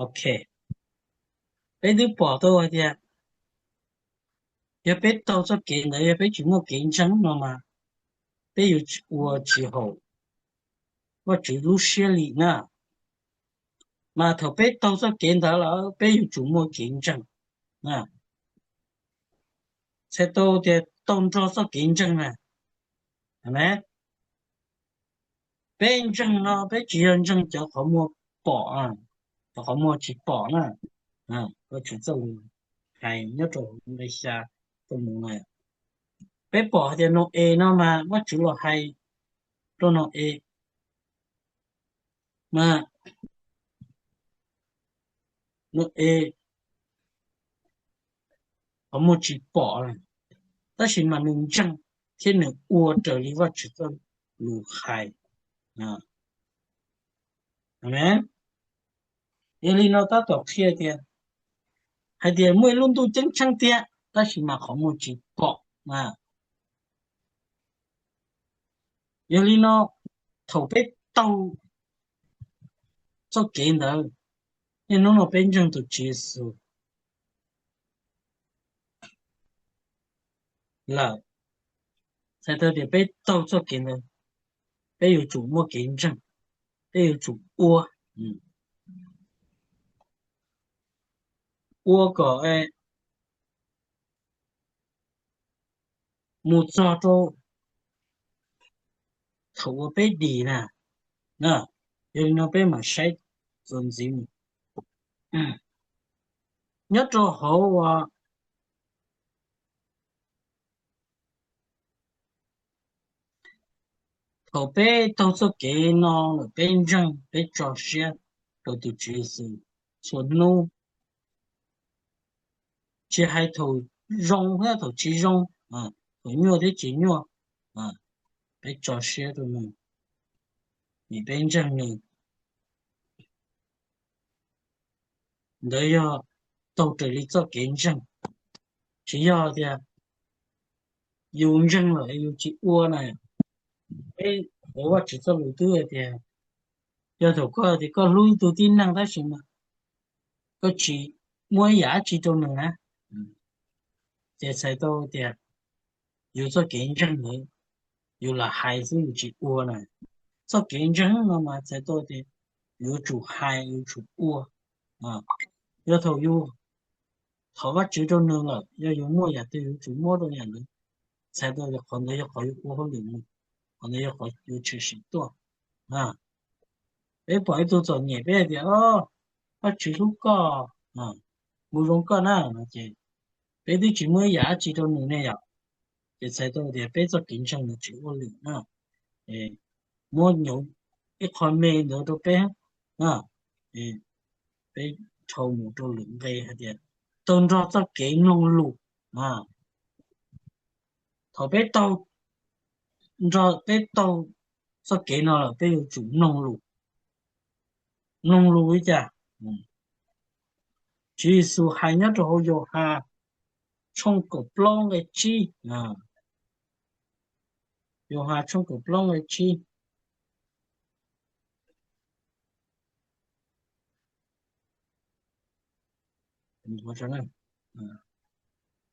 Ok, peb twb pom tau hais tias yog peb taug txoj kev ntawd, yog peb tsis muaj kev ntseeg no mas peb yuav ua tsis haum Vajtswv lub siab li na. Mas thaum peb taug txoj kev ntawd lawm peb yuav tsum muaj kev ntseeg. txhais tau tias tau nrog txoj kev ntseeg na. Peb ntseeg no peb tsis yog ntseeg cov qhov muag pom, cov qhov muag tsis pom na. Vajtswv txoj lus hais nyob rau nqe xya tuaj mus na, peb pom hais tias Nau-es no mas Vajtswv los hais rau Nau-es mas Nau-es qhov muag tsis pom, tab sis mas nws ntseeg thiab nws ua raws li Vajtswv txoj lus hais. Amen. Yog li no tab tom qhia tias, hais tias muaj ib lub ntuj ceeb tsheej tiag tab sis mas qhov muag tsis pom. Yog li no, thaum peb taug txoj kev ntawd, niaj hnub no peb ntseeg tus Tswv Yexus lawm, txhais tau tias peb taug txoj kev ntawd, peb yuav tsum muaj kev ntseeg, peb yuav tsum ua, ua kom mus txog rau thaum uas peb dim na. Yog li no peb mam saib txuas ntxiv mus. Nyob rau hauv thaum peb taug txoj kev no lawm, peb ntseeg, peb tso siab rau tus Tswv Yexus txhua hnub, tsis hais thaum zoo thiab thaum tsis zoo, thaum nyuaj thiab tsis nyuaj, peb tso siab rau nws, vim peb ntseeg nws. Ntawd yog taug raws li txoj kev ntseeg, tsis yog tias yus ntseeg lawm yus tsis ua na. Peb, Vajtswv txoj lus twb hais tias, yog thaum koj tias koj hlub ib tug tib neeg tab sis mas koj tsis muab ib yam dab tsi rau nws na, ces txhais tau tias yus txoj kev ntseeg ntawd yus lam hais xwb yus tsis ua na. Txoj kev ntseeg no mas txhais tau tias yuav tsum hais yuav tsum ua. Yog thaum yus thov Vajtswv rau nws lawm, yog yus muaj yam twg yuav tsum muab rau yam ntawd, txhais tau tias qhov ntawd yog qhov yuav ua hauj lwm mus, qhov ntawd yog qhov yuav tshwm sim tuaj. Peb pom ib tug txom nyem peb hais tias, o, Vajtswv hlub koj, mus zoo koj na no ces peb twb tsis muaj ib yam dab tsi rau nws ne yom, ces txhais tau tias peb txoj kev ntseeg nws tsis ua lwm na. Muab nyuv ib qho me ntawd rau peb, peb dhau mus rau lwm nqe hais tias taug nrog txoj kev mloog lus. Thaum peb taug nrog, peb taug txoj kev no lawm peb yuav tsum mloog lus. Mloog lus li cas? Tswv Yexus hais nyob rau hauv Yauhas tshooj kaum plaub nqe tsib, Yauhas tshooj kaum plaub nqe tsib.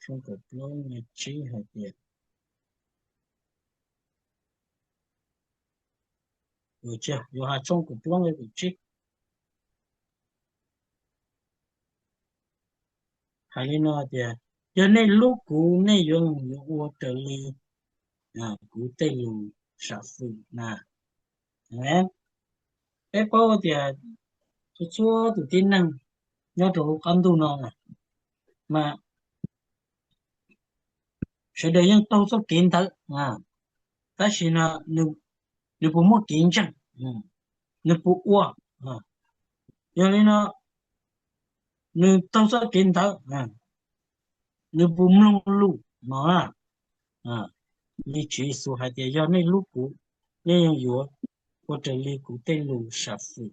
Tshooj kaum plaub nqe tsib hais tias, Yauhas tshooj kaum plaub nqe kaum tsib hais li no tias, yog nej hlub kuv nej yuav, yuav ua raws li kuv tej lus sam fwm na. Peb paub tias txhua txhua tus tib neeg nyob rau lub qab ntuj no mas sawv daws yeej taug txoj kev ntawd, tab sis no nws puas muaj kev ntseeg, nws puas ua. Yog li no nws taug txoj kev ntawd, nws puas mloog lus no. Li Tswv Yexus hais tias yog nej hlub kuv, nej yeej yuav ua raws li kuv tej lus sam fwm.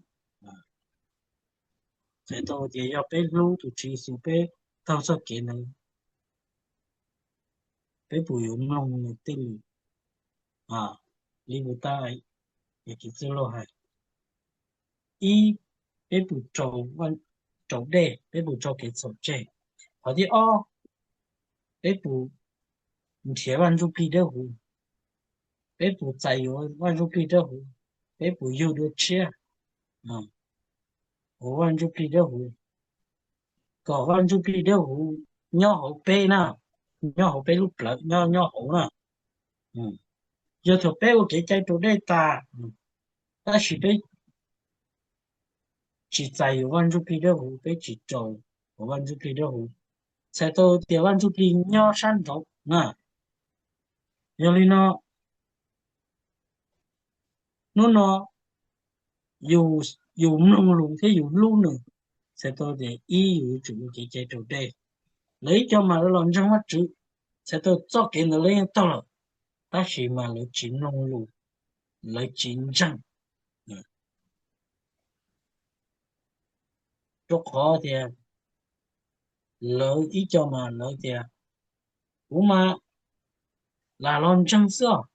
Txhais tau tias yog peb hlub tus Tswv Yexus peb taug txoj kev ntawd, peb puas yuav mloog nws tej lus li puas tab, es Tswv Yexus hais, ib, peb puas raus dej, peb puas tso kev txhaum tseg. Qhov thib ob, peb puas nrhiav Vaj Ntsujplig Dawb Huv, peb puas txais yuav Vaj Ntsujplig Dawb Huv, peb puas yug dua tshiab ua Vaj Ntsujplig Dawb Huv, kom Vaj Ntsujplig Dawb Huv nyob hauv peb na. nyob hauv peb lub plawv nyob nyob hauv na. Yog thaum peb ua kev cai raus dej tas, tab sis peb tsis txais yus Vaj Ntsuj Plig Dawb Huv, peb tsis raus Vaj Ntsuj Plig Dawb Huv, txhais tau tias Vaj Ntsuj Plig nyob sab nraud na. Yog li no, hnub no yus, yus mloog lus thiab yus hlub nws, txhais tau tias ib, yus yuav tsum ua kev cai raus dej. Lawv ib co mas lawv los ntseeg Vajtswv, txhais tau txoj kev ntawd lawv yeej taug lawm, tab sis mas lawv tsis mloog lus, lawv tsis ntseeg. Rau qhov tias lawv ib co mas lawv tias, kuv mas lam los ntseeg xwb os.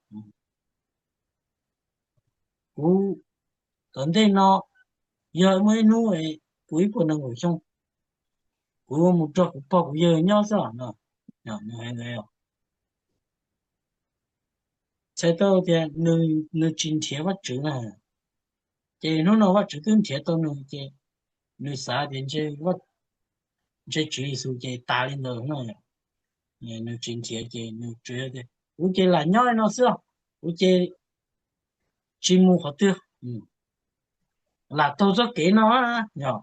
Kuv tom ntej no yog muaj ib hnub kuv ib puas nees nkaum xyoo, kuv mus nrog kuv pog kuv yawg nyob xwb os no. Txhais tau tias nws tsis nrhiav Vajtswv na. Ces hnub no Vajtswv twb nrhiav tau nws ces nws xav tias ntshe Tswv Yexus ces tas li ntawd no. Nws tsis nrhiav ces nws tsuas yog tias kuv ces lam nyob li no xwb, kuv ces tsis mus qhov twg, lam taug txoj kev no. Yog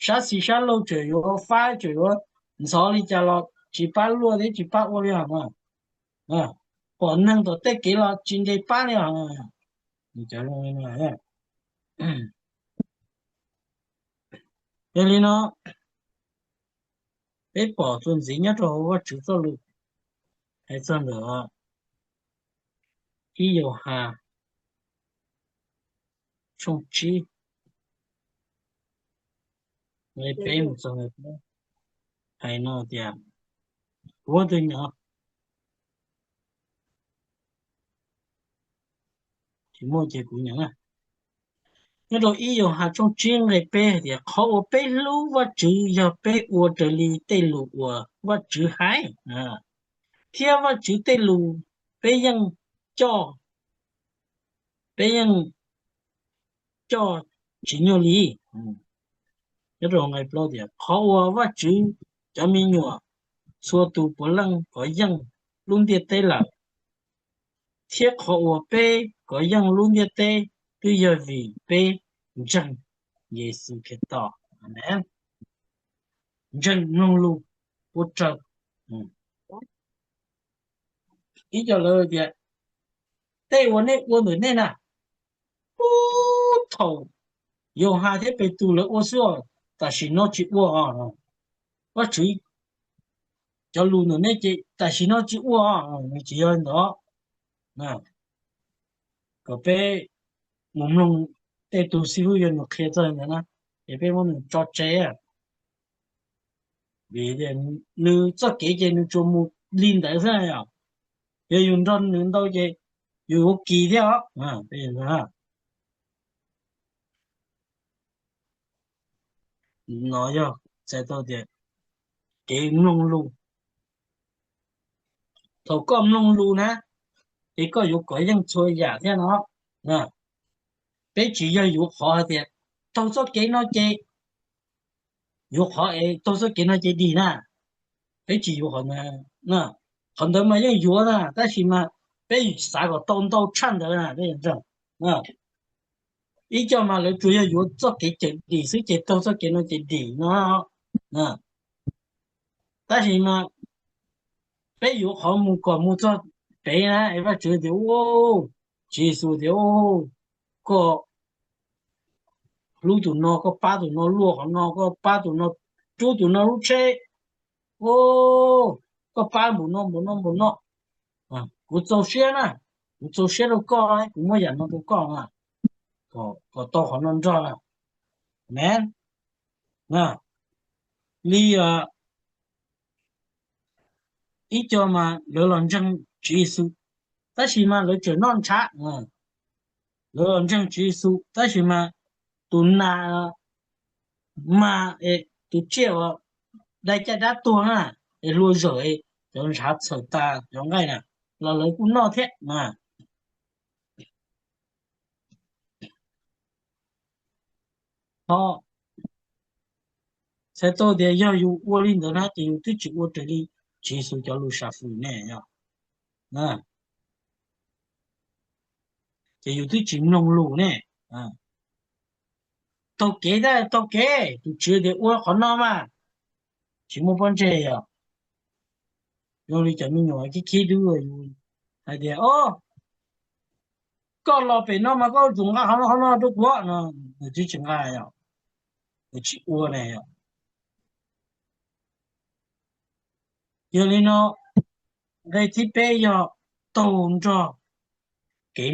sab xis sab laug tseem yuav faib tseem yuav ntxhov li cas los tsis pab luaj thiab tsis pab ua li os. Pom neeg tom tej kev los tsis ntes pab li os. Yog li no, peb pom txuas ntxiv nyob rau hauv Vajtswv txoj lus hais txog ntawm ib Yauhas tshooj tsib nqe peb mus txog nqe plaub, hais no tias, kuv ua tus nyob, tsis muaj ces kuv nyob na. Nyob rau ib Yauhas tshooj tsib nqe peb hais tias, qhov uas peb hlub Vajtswv yog peb ua raws li tej lus uas Vajtswv hais, thiab Vajtswv tej lus peb yeej coj, peb yeej coj tsis nyuaj li. Nyob rau nqe plaub tias, qhov uas Vajtswv cov me nyuam txhua tus puav leej kov yeej lub ntiaj teb lawm, thiab qhov uas peb kov yeej lub ntiaj teb twb yog vim peb ntseeg Yexus Khetos. Ntseeg mloog lus ua raws. Ib co lawv tias, tej uas nej ua ntawm nej na, puag thaum Yauhas thiab Petus lawv ua xwb os, tam sim no tsis ua os. Vajtswv cov lus ntawm nej ces tam sim no tsis ua os, nws tsis yog li ntawd. Kom peb mus mloog tej tus xib hwb yog nws qhia txog li ntawd na, ces peb muab nws tso tseg. Vim nws txoj kev ces nws tsuas mus li ntawd xwb yom. Yog yus nrog nws ntau ces yus yuav kis thiab os. No yog txhais tau tias kev mloog lus. Thaum koj mloog lus na, es koj yuav kov yeej txhua yam thiab no. Peb tsis yog yuav qhov hais tias taug txoj kev no ces, yuav qhov es taug txoj kev no ces dig na. Peb tsis yuav qhov ntawd. Qhov ntawd mas yeej yuav na, tab sis mas peb xav kom tau ntau tshaj ntawd na. Ib co mas lawv tsuas yog yuav txoj kev cawm dim xwb ces taug txoj kev no ces dim no. Tab sis mas peb yuav qhov mus kom mus txog pem na es Vajtswv tias, Tswv Yexus tias, koj hlub tus no, koj pab tus no, luaj qhov no, koj pab tus no, rub tus no lub tsheb, koj pab npaum no npaum no npaum no. Kuv txaus siab na, kuv txaus siab rau koj, kuv muab yam no rau koj, kom tau qhov no nrog na. Amen. Li ib co mas lawv los ntseeg Tswv Yexus, tab sis mas lawv tseem noj ntshav. Lawv los ntseeg Tswv Yexus tab sis mas tus nas mas es tus tsiaj uas dai caj dab tuag na, es hlua zawm es cov ntshav txhaws tas cov nqaij na, los lawv kuj noj thiab na. Ho txhais tau tias yog yus ua li ntawd na ces yus twb tsis ua raws li Tswv Yexus cov lus sam fwm ne yog. Ces yus twb tsis mloog lus ne. Taug kev, taug kev, tus Tswv tias ua qhov no mas, tsis muaj pob ntseg yog. Zoo li cov me nyuam khib khib dub, hais tias, o, koj los pem no mas koj yuav tsum nqa qhov no qhov no rau kuv no, nws twb tsis nqa yog, nws tsis ua ne yog. Yog li no, nqe thib peb yog taug nrog kev,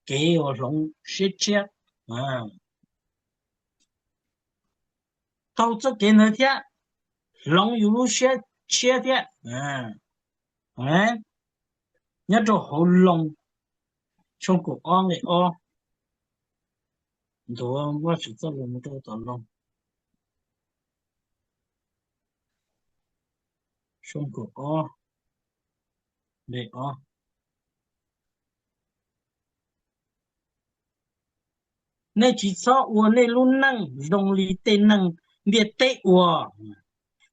kev uas hloov siab tshiab. Taug txoj kev ntawd thiab hloov yus lub siab tshiab thiab. Nyob rau hauv Loos tshooj kaum ob nqe ob, ntuav Vajtswv txoj lus mus rau tom Loos tshooj kaum ob nqe ob. Nej tsis txhob ua nej lub neej zoo li tej neeg ntiaj teb ua,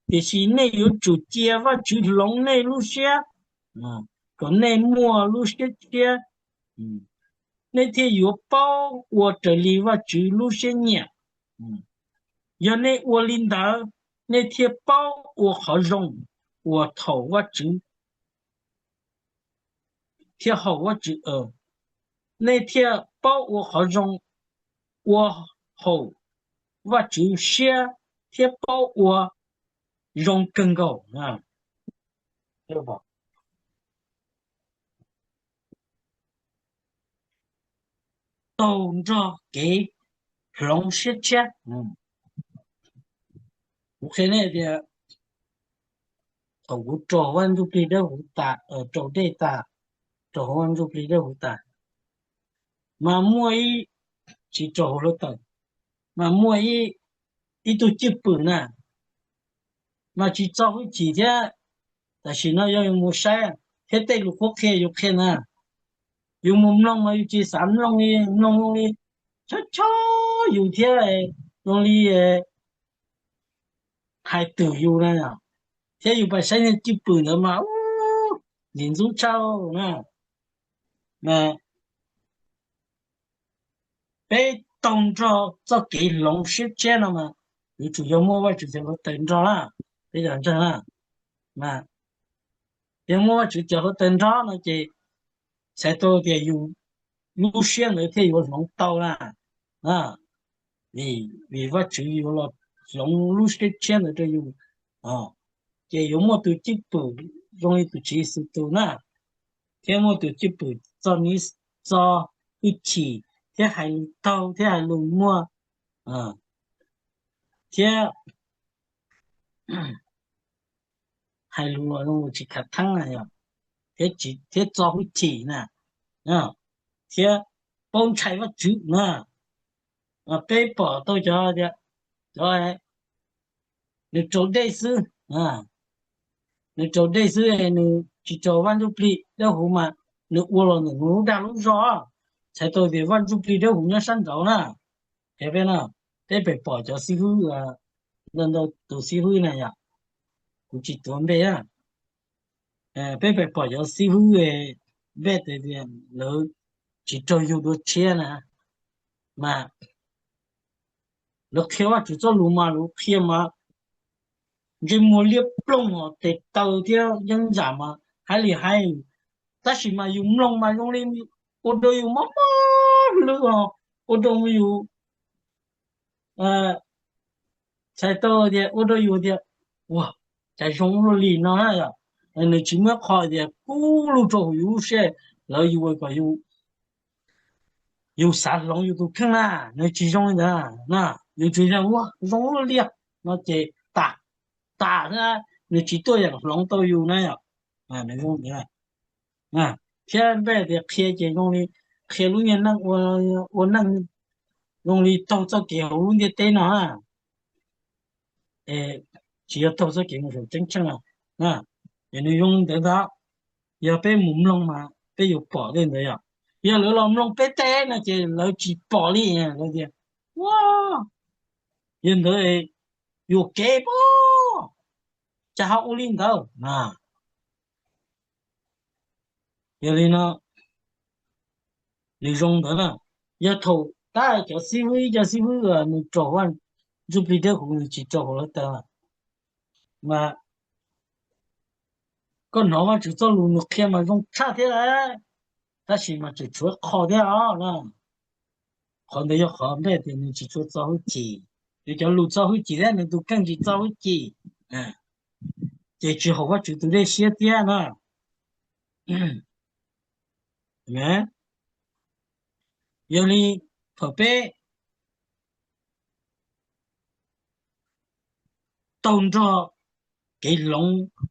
tiam sis nej yuav tsum cia Vajtswv hloov nej lub siab, kom nej muaj lub siab tshiab, nej thiaj yuav paub ua raws li Vajtswv lub siab nyiam. Yog nej ua li ntawd, nej thiaj paub ua qhov zoo uas thaum Vajtswv thiab haum Vajtswv, nej thiaj paub ua qhov zoo ua haum Vajtswv siab thiab paub ua zoo kawg nkaus. Taug nrog kev hloov siab tshiab. Kuv qhia nej tias thaum kuv raug Vaj Ntsujplig Dawb Huv tas, raug dej tas, raug hauv Vaj Ntsujplig Dawb Huv tas, mas muaj ib, tsis raug hauv hluav taws, mas muaj ib, ib tug cwj pwm na, mas tsis txo hwj chim thiab. Tam sim no yog yus mus saib thiab tej lus qhuab qhia yus qhia na, yus mus mloog mas yus tsis xav mloog li, mloog zoo li chob chob yus thiab zoo li hais twm yus na, thiab yus pais saib niag cwj pwm ntawd mas ntxim ntxub tshaj na. Peb taug nrog txoj kev hloov siab tshiab no mas yuav tsum yog muaj Vajtswv cov hluav taws nrog na, peb cov ntseeg na. Yog muaj Vajtswv cov hluav taws nrog no ces txhais tau tias yus lub siab ntawd thiaj yuav hloov tau na. Vim, vim Vajtswv yuav los hloov lub siab tshiab ntawd rau yus, ces yuav muaj tus cwj pwm zoo li tus Tswv Yexus tus na, thiab muaj tus cwj pwm txo niv txo hwj chim thiab hais lus taug thiab hais lus muaj, thiab hais lus los tsis khav theeb na yog, thiab txo hwj chim na, thiab paub ntshai Vajtswv na. Peb pom tau cov tias cov nws raug dej xwb, nws raug dej xwb, nws tsis raug Vaj Ntsujplig Dawb Huv mas nws ua los ntawm nws lub dag lub zog, txhais tau tias Vaj Ntsujplig Dawb Huv nyob sab nraud na. Qhia peb no, peb pem pom cov xib hwb, ntau ntau tus xib hwb na yom, kuv tsis tuav npe na, peb pem pom cov xib hwb npe tias lawv tsis raug yug dua tshiab na, mas lawv qhia Vajtswv txoj lus mas lawv qhia mas ntsej muag liab ploog os, tes taw thiab yeeb yam mas hais li hais, tab sis mas yus mloog mas zoo li ua rau yus mob mob hlwb os, ua rau yus txhais tau tias ua rau yus tias, ua cas zoo ua luaj li no na yom. Nws tsis muaj qho tias kub lug rau hauv yus lub siab, lawv yus ua kom yus xav hloov yus tus kheej na, nws tsis zoo li ntawd na. Yus tsis yog ua zoo ua luaj li no ces tas, tas xwb, nws tsis tuaj yeem hloov tau yus na yom. Nws zoo thiab npe tias qhia ces zoo li qhia lub niag neej ua neej zoo li taug txoj kev hauv lub ntiaj teb no na, tsis yog taug txoj kev mus saum ceeb tsheej. Ces nws zoo li ntawd ntag. Yog peb mus mloog mas peb yuav pom tej ntawd yom. Yog lawv los mloog peb tej no ces lawv tsis pom li, lawv tias, ua, yog ntawd yuam kev pob. cas ho ua li ntawd na. Yog li no, nws zoo ntawd na, yog thaum tab cov xib hwb, ib co xib hwb nws raug Vaj Ntsuj Plig Dawb Huv, nws tsis raug hauv lawv tawg mas koj hnov Vajtswv txoj lus nws qhia mas zoo tshaj thiab lawm, tab sis mas tseem tshuav qho thiab os na. Qhov ntawd yog qhov npe tias nws tsis tshua txo hwj chim, nws cov lus txo hwj chim thiab nws tus kheej tsis txo hwj chim, ces tsis haum Vajtswv tus dej siab thiab na. Yog li thaum peb taug nrog kev hloov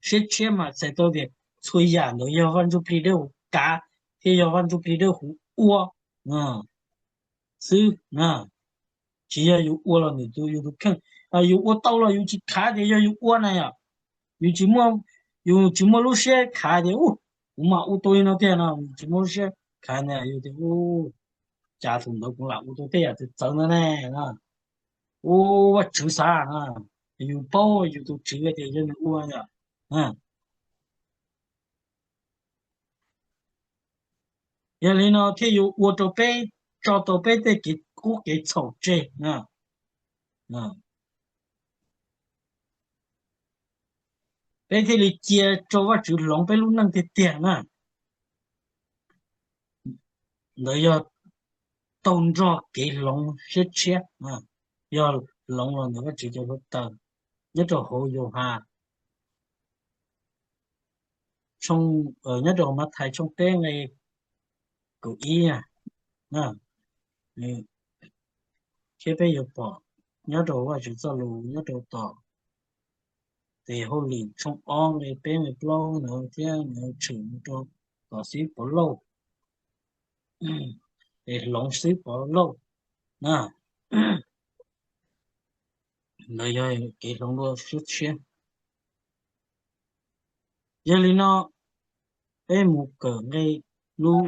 siab tshiab mas txhais tau tias txhua yam ntawd yog Vaj Ntsuj Plig Dawb Huv kav thiab yog Vaj Ntsuj Plig Dawb Huv ua xwb na. Tsis yog yus ua los ntawm yus tus kheej, yus ua tau los yus tsis khav tias yog yus ua na yom. Yus tsis muaj, yus tsis muaj lub siab khav tias u, kuv mam ua tau li no tiag no, yus tsis muaj lub siab khav tias yus tias u, cas thaum ntawd kuv lam ua tau tej yam txawv txawv ntawd ne. U, Vajtswv xav na, yus paub yus tus Tswv tias yog nws ua yom. Yog li no thiaj yuav ua rau peb, tso tau peb tej kev kub kev txhaum tseg. Peb thiaj li cia rau Vajtswv hloov peb lub neej tiag tiag na. Ntawd yog taug nrog kev hloov siab tshiab, yog hloov los ntawm Vajtswv cov hluav taws. Nyob rau hauv Yauhas, nyob rau Mathais tshooj peb nqe kaum ib, thiab peb yuav pom nyob rau Vajtswv txoj lus nyob rau tom tes hauj lwm tshooj ob nqe peb nqe plaub no thiab nws tshwm mus rau tom xib Pov Lauj, es hloov xib Pov Lauj na. Ntawd yog kev hloov dua siab tshiab. Yog li no, peb mus kawm nqe lub,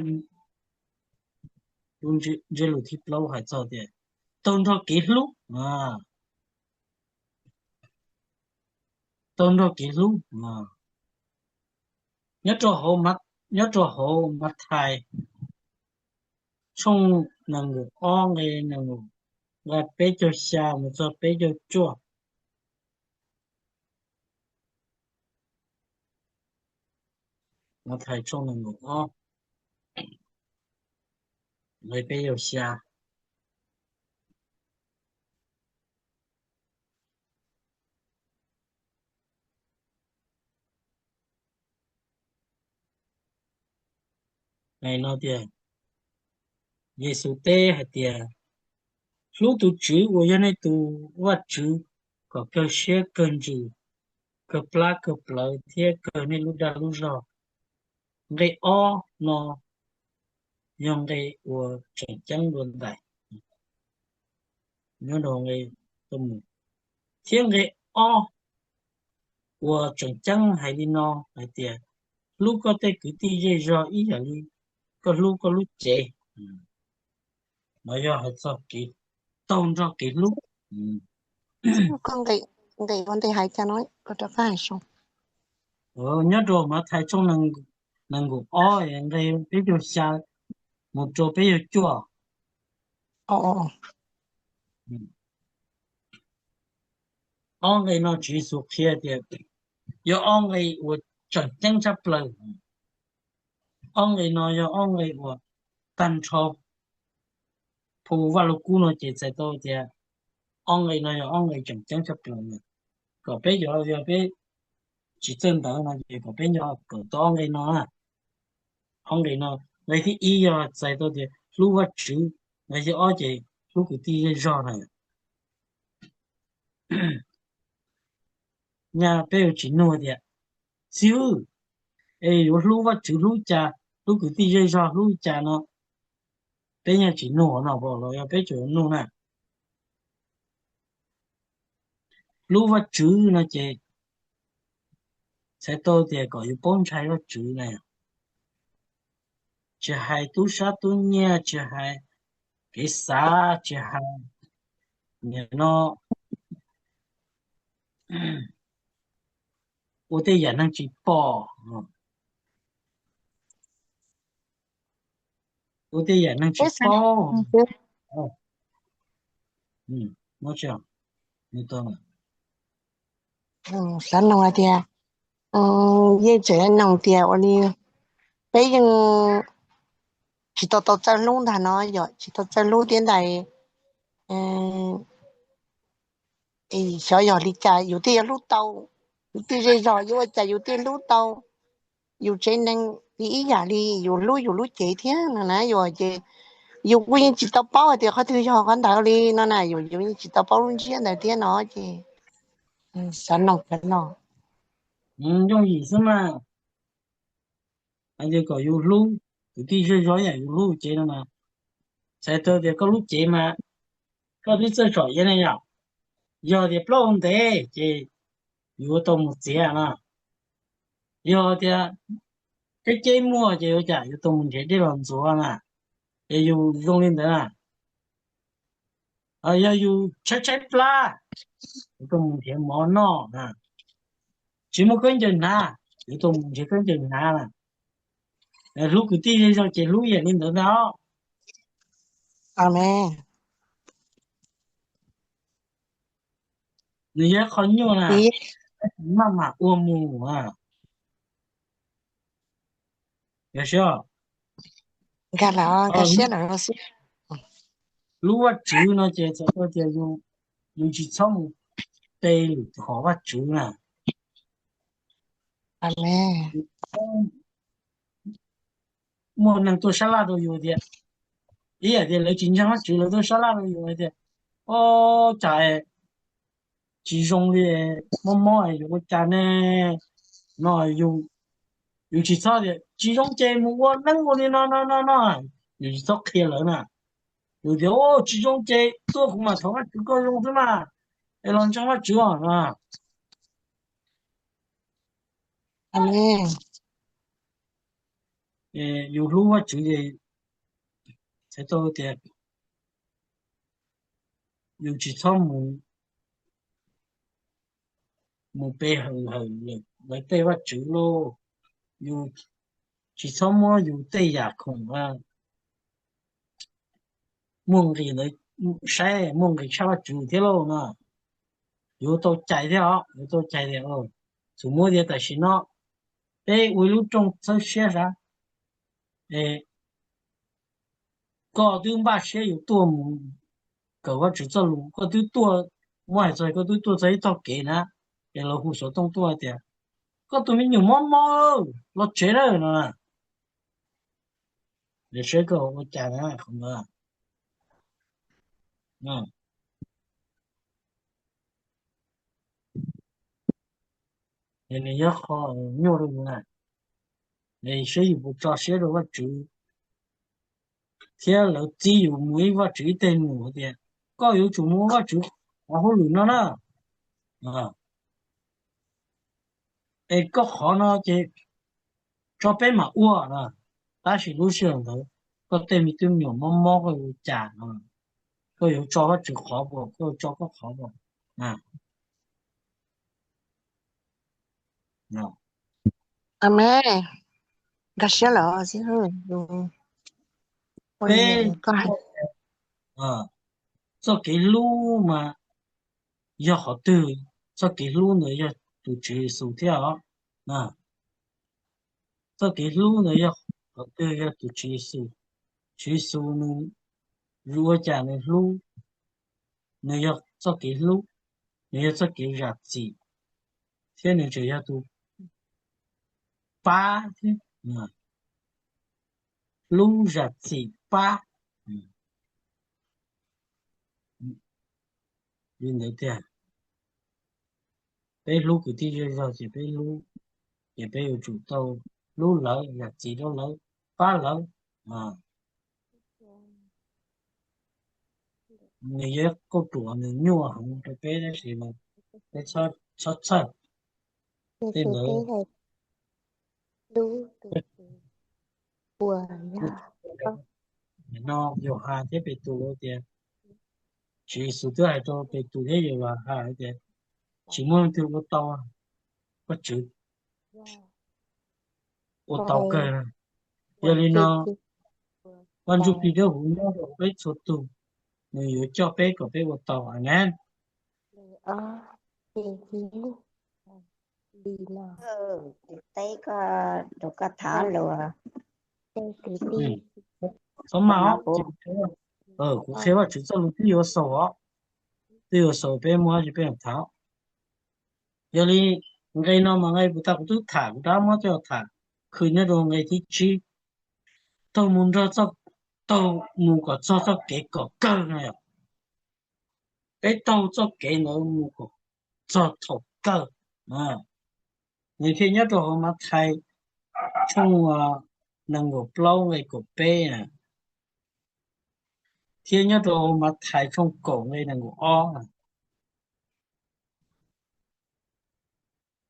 lub ntsiab lus thib plaub hais txog tias taug nrog kev hlub, taug nrog kev hlub. Nyob rau hauv, nyob rau hauv Mathais tshooj nees nkaum ob nqe nees nkaum, nqe peb caug xya mus txog peb caug cuaj. Mathais tshooj nees nkaum ob nqe peb caug xya. Nqe no tias, Yexus teb hais tias, hlub tus Tswv uas yog nej tus Vajtswv kom kawg siab kawg ntsws, kawg plab kawg plawv thiab kawg nej lub dag lub zog. Nqe ob no yog nqe uas tseem ceeb dua ntais nyob rau nqe, thiab nqe ob uas tseem ceeb hais li no hais tias, hlub koj tej kwv tij zej zog ib yam li koj hlub koj lub cev. No yog hais txog kev taug nrog kev hlub. Nqe ua ntej hais cas no, koj rov qab hais zoo. Nyob rau Mathais tshooj nees nkaum ob nqe peb caug xya mus rau peb caug cuaj. Ob nqe no Tswv Yexus qhia tias yog ob nqe uas tseem ceeb tshaj plaws. Ob nqe no yog ob nqe uas tag nrho phu Vaj Lug Kub no ces txhais tau tias ob nqe no yog ob nqe tseem ceeb tshaj plaws. Kom peb cov, yog peb tsis txawj ntawv no ces kom peb nco kawm tau ob nqe no na. Ob nqe no, nqe thib ib yog txhais tau tias hlub Vajtswv, nqe thib ob ces hlub kwv tij zej zog na. Nyaj peb yuav tsis nug tias, xib hwb, es yuav hlub Vajtswv hlub cas, hlub kwv tij zej zog hlub cas no, peb nyaj tsis nug no los yog peb tsuas nug na. Hlub Vajtswv no ces txhais tau tias kom yus paub ntshai Vajtswv na. Tsis hais tub sab tub nyiag, tsis hais kev xav, tsis hais nim no, ua tej yam neeg tsis pom, ua tej yam neeg tsis paub. Xav noog hais tias, yeej tseem noog tias ua li peb yeej tsis tau tau txawj hlub ntag no, yog tsis tau txawj hlub thiab ntag, xyov yog li cas yus thiaj yuav hlub tau, yus twb zej zog yuav ua cas yus thiaj hlub tau yus tsev neeg li ib yam li yus hlub yus lub cev thiab no na. Yus ces yus kuj yeej tsis tau paub hais tias qhov twg yog qhov ntawd li no na, yus yeej tsis tau paub lub ntsiab ntawd thiab no ces xav noog cov no. Yooj yim xwb mas, hais tias kom yus hlub kwv tij zej zog yam yus hlub cev no mas, txhais tau tias koj lub cev mas koj twb txawj tsom iav ne yom. Yog tias plaub hau ntev ces yus yuav tau mus txiav na. Yog tias ceb ceb muag ces ua cas yuav tau mus nrhiav dej los ntxuav na, es yus zoo li ntawd na. Yog yus tshaib tshaib plab, yuav tau mus nrhiav mov noj na. Tsis muaj khaub ncaws hnav, yuav tau mus nrhiav khaub ncaws hnav na. Hlub kwv tij zej zog ces hlub yam li ntawd ntag. Nws yog qhov nyuaj na, maj mam ua mus. Yog siab, hlub Vajtswv no ces txhais tau tias yus tsis txhob mus pe lwm hom Vajtswv na. Muaj neeg tuaj sab laj rau yus tias, ib yam tias lawv tsis ntseeg Vajtswv lawv tuaj sab laj rau yus hais tias, o, cas tsis zoo li, mob mob es yuav ua cas ne? No yus tsis txhob tias tsis zoo ces mus ua neeb ua li no no no no, yus tsis txhob qhia lawv na. Yus tias tsis zoo ces tuaj kuv mam thov Vajtswv koj zoo xwb mas, es los ntseeg Vajtswv os. Yus hlub Vajtswv ces txhais tau tias yus tsis txhob mus pe hawm hawm lawv tej vaj tswv lauj. Yus tsis txhob muab yus tej yam khoom muaj nqis ntawd saib muaj nqis tshaj vaj tswv thiab lauj no. Yuav tau cais thiab os, yuav tau cais tias, txhua muab tias tam sim no peb ua ib lub rooj txhawb siab sav, es koj twb npaj siab yus tuaj mus kawm Vaj Tswv txoj lus, koj twb tuaj, muab hais txog koj twb tuaj txog ib txoj kev na, es lawv hu xov tooj tuaj tias, koj tus me nyuam mob mob, los tsev lawm no. Lawv saib koj ua cas na qhov ntawd. Nws yog qhov nyuaj rau yus na, saib yus puas tso siab rau Vaj Tswv, thiab lawv txib yus mus ib Vaj Tswv ib teg num tias, koj yuav tsum mus ua Vaj Tswv qhov hauj lwm no na. Es koj qhov no ces tso peb mam ua no, tab sis lub sij hawm ntawd koj tej me tub me nyuam mob mob koj yuav ua cas no, koj yuav tso Vaj Tswv qhov puas, koj yuav tso koj qhov puas? Amees, nkag siab lawm. Peb, txoj kev hlub mas yog qhov twg? Txoj kev hlub ntawd yog tus Tswv Yexus thiab os. Txoj kev hlub ntawd yog qhov twg? Yog tus Tswv Yexus. Tswv Yexus nws, yus ua cas nws hlub, nws yog txoj kev hlub, nws yog txoj kev zam txim, thiab nws tseem yog tus pab thiab. Hlub, zam txim, pab. Li ntawd tiag, peb hlub kwv tij zej zog ces peb hlub, ces peb yuav tsum tau hlub lawv, zam txim rau lawv, pab lawv. Nws yog kauj ruam nws nyuaj heev rau peb tab sis mas peb txhob txhawj. Tej ntawd no Yauhas thiab Petus tias, Tswv Yexus twb hais rau Petus thiab Yauhas hais tias, tsis muaj leej twg ua tau Vaj Tswv ua tau kawg. Yog li no, Vaj Ntsuj Plig Dawb Huv nyob rau peb txhua tus, nws yuav coj peb kom peb ua tau. Amees. Teb koj rau koj thov lus. Txhob maj os, kuv qhia Vajtswv txoj lus twb yuav xaus os, twb yuav xaus peb muab ces peb tham. Yog li nqe no mas nqe puas tas kuv twb tham, kuv rov muab coj tham khwv nyob rau nqe thib tsib, taug mus nrog, taug mus kom txog txoj kev kom kawg no yom. Peb taug txoj kev ntawd mus kom txog thaum kawg. Nws thiaj nyob rau hauv Mathais tshooj nees nkaum plaub nqe kaum peb, thiab nyob rau hauv Mathais tshooj kaum nqe nees nkaum ob.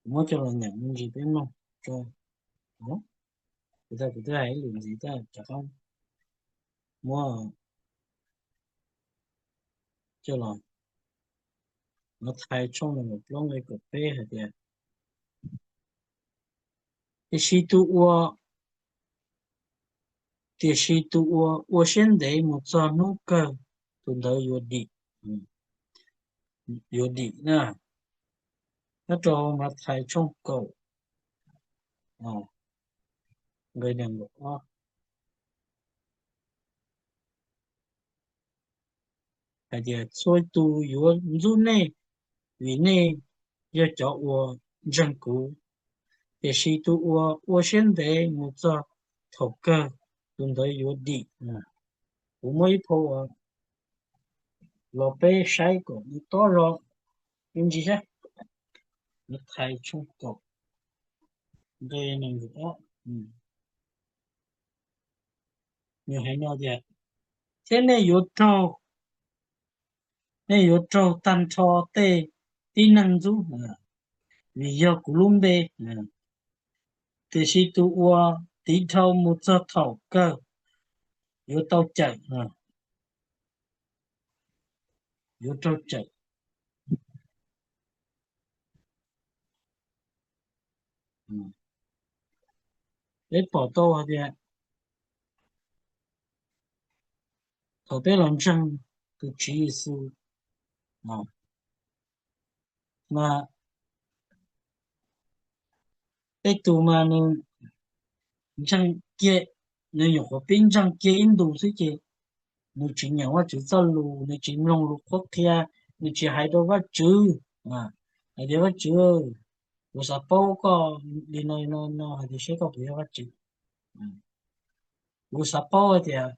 Kuv muab coj los nyeem me ntsis peb mloog. Kuv twb hais ib lwm ntxiv tab sis muab coj los, Mathais tshooj nees nkaum plaub nqe kaum peb hais tias, tiam sis tus ua, tiam sis tus uas ua siab ntev mus txog hnub kawg, tus ntawd yuav dim, yuav dim na. Nyob rau Mathais tshooj kaum, nqe nees nkaum ob, hais tias, txhua tus yuav ntxub nej, vim nej yog cov uas ntseeg kuv, tiam sis tus uas ua siab ntev mus txog thaum kawg, tus ntawd yuav dim. Kuv muab ib phau los peb saib kom nws tob zog me ntsis saib. Mathais tshooj kaum nqe nees nkaum ob, nws hais no tias, thiab nej yuav raug, nej yuav raug tag nrho tej tib neeg ntxub vim yog kuv lub npe, tiam sis tus uas tiv dhau mus txog thaum kawg yuav tau cawm, yuav raug cawm. Peb pom tau hais tias thaum peb los ntseeg tus Tswv Yexus, mas peb tus mas nws ntseeg kiag, nws nyuam qhuav pib ntseeg kiag ib ntus xwb ces nws tsis nyeem Vajtswv txoj lus, nws tsis mloog lus qhuab qhia, nws tsis hais rau Vajtswv hais tias, Vajtswv, kuv xav paub koj li no no no, hais tias seb koj puas yog Vajtswv. Kuv xav paub hais tias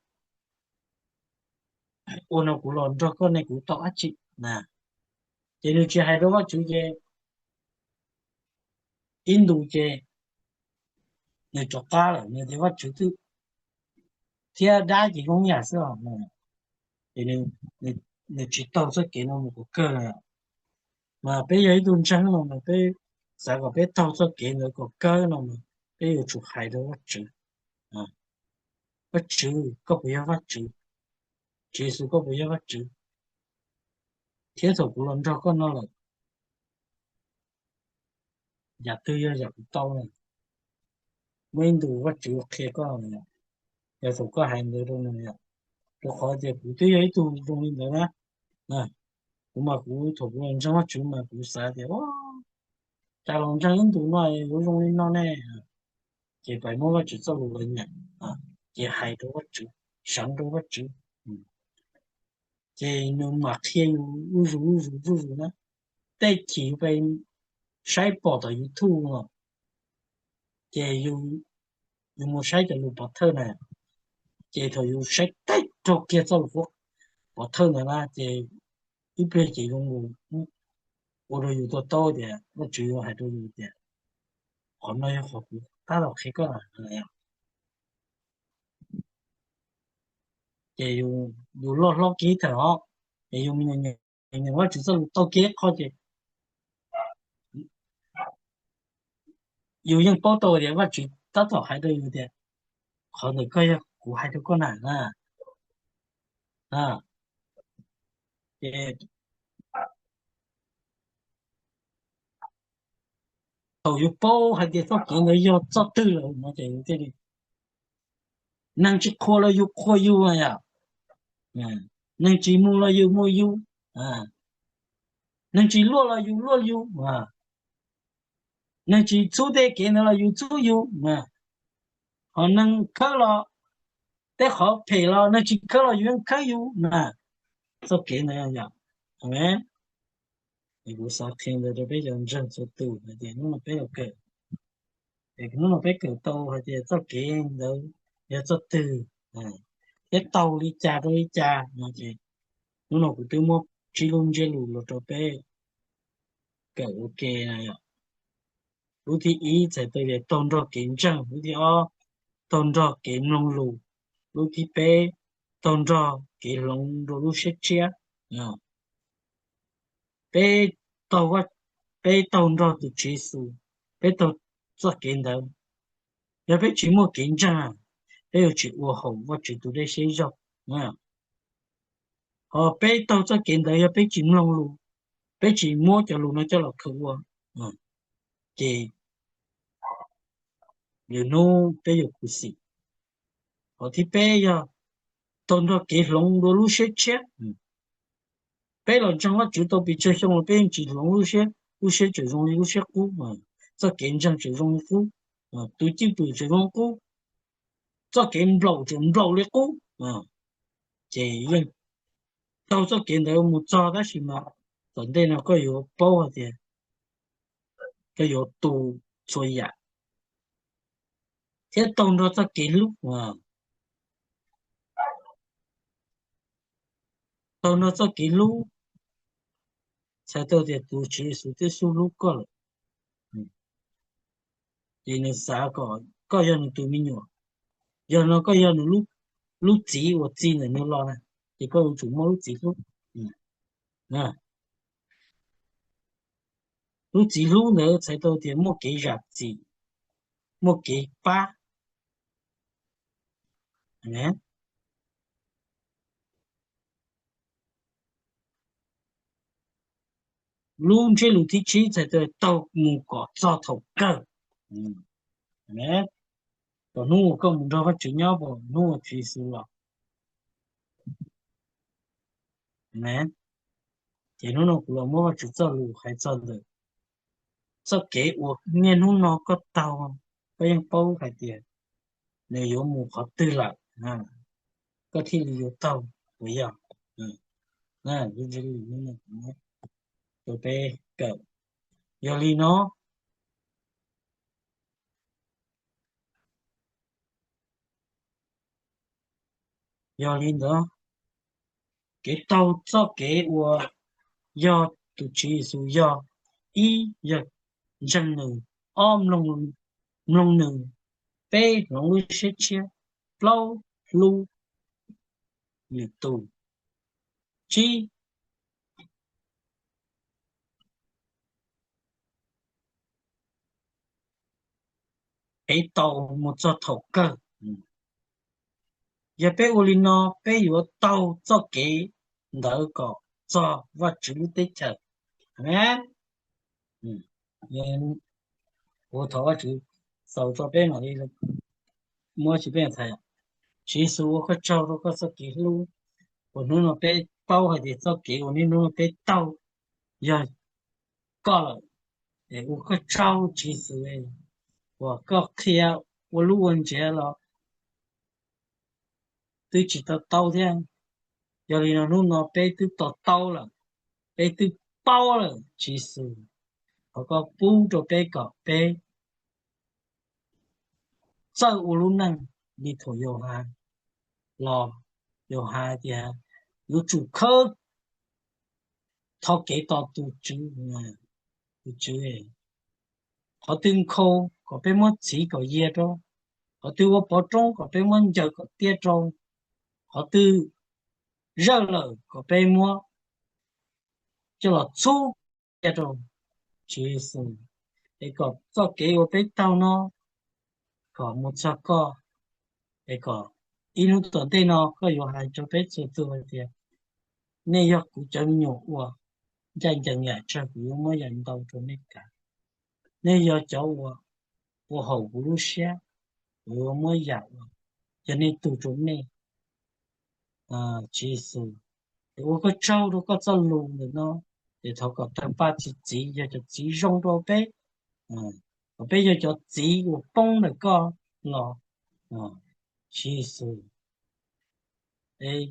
ua no kuv los nrog koj ne kuv tau dab tsi na. Ces nws tsis hais rau Vajtswv ces ib ntus ces nws rov qab lawm, nws tias Vajtswv twb, thiab dab ces zoo yam xwb os. Ces nws tsis taug txoj kev no mus kom kawg. Mas peb yog ib tug ntseeg no mas peb xav kom peb taug txoj kev ntawd kom kawg no mas peb yuav tsum hais rau Vajtswv, Vajtswv, koj puas yog Vajtswv? Tswv Yexus, koj puas yog Vajtswv? Thiab thaum kuv los nrog koj no lawm, yam twg yog yam kuv tau na? Muaj ib ntus Vajtswv qhia koj, yog thaum koj hais ntawd rau nws, rau qhov tias kuv twb yog ib tug zoo li ntawd na. Kuv mas kuv thaum kuv los ntseeg Vajtswv mas kuv xav tias, cas los ntseeg ib ntus no yuav zoo li no ne. Ces pais muab Vajtswv txoj lus los nyeem, ces hais rau Vajtswv, seev rau Vajtswv, ces nws mam qhia yus zuj zus zuj zus zuj zus na. Tej chim yus pais saib pom tom YouTube no, ces yus mus saib cov lus pov thawj na, ces thaum yus saib tag nrho kiag txoj lus pov thawj ntawd na, ces ib pliag ces zoo ua rau yus to taub tias Vajtswv yuav hais rau yus tias, qhov no yog qhov kuv tab tom qhia koj na. Ces yus loj hlob kiag tag os, ces yus mus nyeem Vajtswv txoj lus tau kiag qho ces yus yeej paub tau tias Vajtswv tab tom hais rau yus tias, qhov ntawd koj yog kuv hais rau koj na. Ces Thaum yus paub hais tias txoj kev ntawd yog txoj twg lawm no ces yus thiaj li, neeg tsis qhuas los yus qhuas yus yom, neeg tsis mus los yus mus yus, neeg tsis luaj los yus luaj yus, neeg tsis txhub tej kev ntawd los yus txhub yus, ho neeg khawb los, tej qhov phem los neeg tsis khawb los yus yeej khawb yus na. Txoj kev ntawd yom, es kuv xav qhia ntawd rau peb cov ntseeg txhua tus hais tias hnub no peb los kawm, es hnub no peb kawm tau hais tias txoj kev ntawd yog txoj twg, thiab taug li cas rau li cas no ces hnub no kuv twb muab tsib lub ntsiab lus los rau peb kawm ua ke na yom. Lub thib ib txhais tau tias taug nrog kev ntseeg, lub thib ob taug nrog kev mloog lus, lub thib peb taug nrog kev hloov dua lub siab tshiab. Peb taug, peb taug nrog tus Tswv Yexus, peb taug txoj kev ntawd. Yog peb tsis muaj kev ntseeg, peb yuav tsis ua haum Vajtswv tus dej siab zog. Ho peb taug txoj kev ntawd yog peb tsis mloog lus, peb tsis muab cov lus no coj los khaws ua, ces lwm hnub peb yuav khuv xim. Qhov thib peb yog taug nrog kev hloov dua lub siab tshiab. Peb los ntseeg Vajtswv tau pes tsawg xyoo los peb yeej tsis hloov lub siab, lub siab tseem zoo li lub siab qub, txoj kev ntseeg tseem zoo li qub, tus cwj pwm tseem zoo qub, txoj kev nplaum tseem nplaum li qub. Ces yeej taug txoj kev ntawd mus txog tab sis mas tom ntej no koj yuav paub hais tias koj yuav tu txhua yam, thiab taug nrog txoj kev hlub, taug nrog txoj kev hlub, txhais tau tias tus Tswv Yexus twb xub hlub koj lawm, ces nws xav kom koj yog nws tus me nyuam. Yog no koj yog nws lub txiv uas txi ntawm nws los na, ces koj yuav tsum muaj lub txiv hlub. Lub txiv hlub ntawd txhais tau tias muaj kev zam txim, muaj kev pab. Lub ntsiab lus thib tsib txhais tau taug mus kom txog thaum kawg. Kom hnub uas koj mus nrog Vajtswv nyob, hnub uas Tswv Yexus los. Ces hnub no kuv los muab Vajtswv txoj lus hais txog ntawm txoj kev uas niaj hnub no koj taug, koj yeej paub hais tias nws yuav mus qhov twg lawm, koj thiaj li yuav taug puas yog? Rau peb kawm. Yog li no, yog li ntawd, kev taug txoj kev uas yog tus Tswv Yexus yog, ib yog ntseeg nws, ob mloog nws, peb hloov lub siab tshiab, plaub hlub lwm tus, tsib ev tau mus txog thaum kawg. Yog peb ua li no, peb yuav taug txoj kev ntawd kom txog Vajtswv lub teb chaws. Amen. Ua thov Vajtswv xaus rau peb mam li muab tsis peb txhais. Tswv Yexus, ua koj tsaug rau koj txoj kev hlub uas hnub no peb paub hais tias txoj kev uas niaj hnub no peb taug yog koj lawm. Es ua koj tsaug Tswv Yexus, uas koj qhia ua lub ua ntsiav los twb tsis to taub thiab. Yog li no hnub no peb twb to taub lawm, peb twb paub lawm Tswv Yexus. Thov koj pub rau peb kom peb txawj ua lub neej li thaum Yauhas los, Yauhas tias yuav tsum khawb thov kev tos tus Tswv, tus Tswv. Qhov twg nkhaus kom peb muab txhiv kom yia rau, qhov twg ua pov roob kom peb muab ncaws kom tiaj rau, qhov twg zawj lawm kom peb muab coj los txhub tiaj rau Tswv Yexus, es kom txoj kev uas peb taug no kom mus txog koj, es kom ib hnub tom ntej no koj yuav hais rau peb txhua tus hais tias, nej yog kuv cov me nyuam uas ncaj ncees yam tsawg, kuv yuav muab yam ntau rau nej kav. Nej yog cov uas ua haum kuv lub siab, kuv yuav muab yam uas yog nej tug rau nej. Tswv Yexus, es ua koj tsaug rau koj txoj lus ntawm no, es thov kom tawg paj txi txiv yog cov txiv zoo rau peb, kom peb yog cov txiv uas poob ntawm koj los. Tswv Yexus, es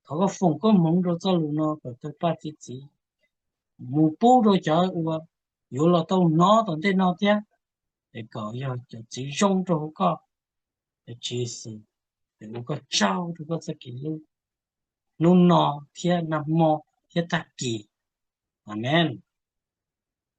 thov koj foom koob hmoov rau txoj lus no kom tawg paj txi txiv mus pub rau cov uas yuav los tau hnov tom ntej no thiab, es kom yog cov txiv zoo rau hauv koj. Tswv Yexus, es ua koj tsaug rau koj txoj kev hlub hnub no thiab nag hmo thiab tag kis. Amees.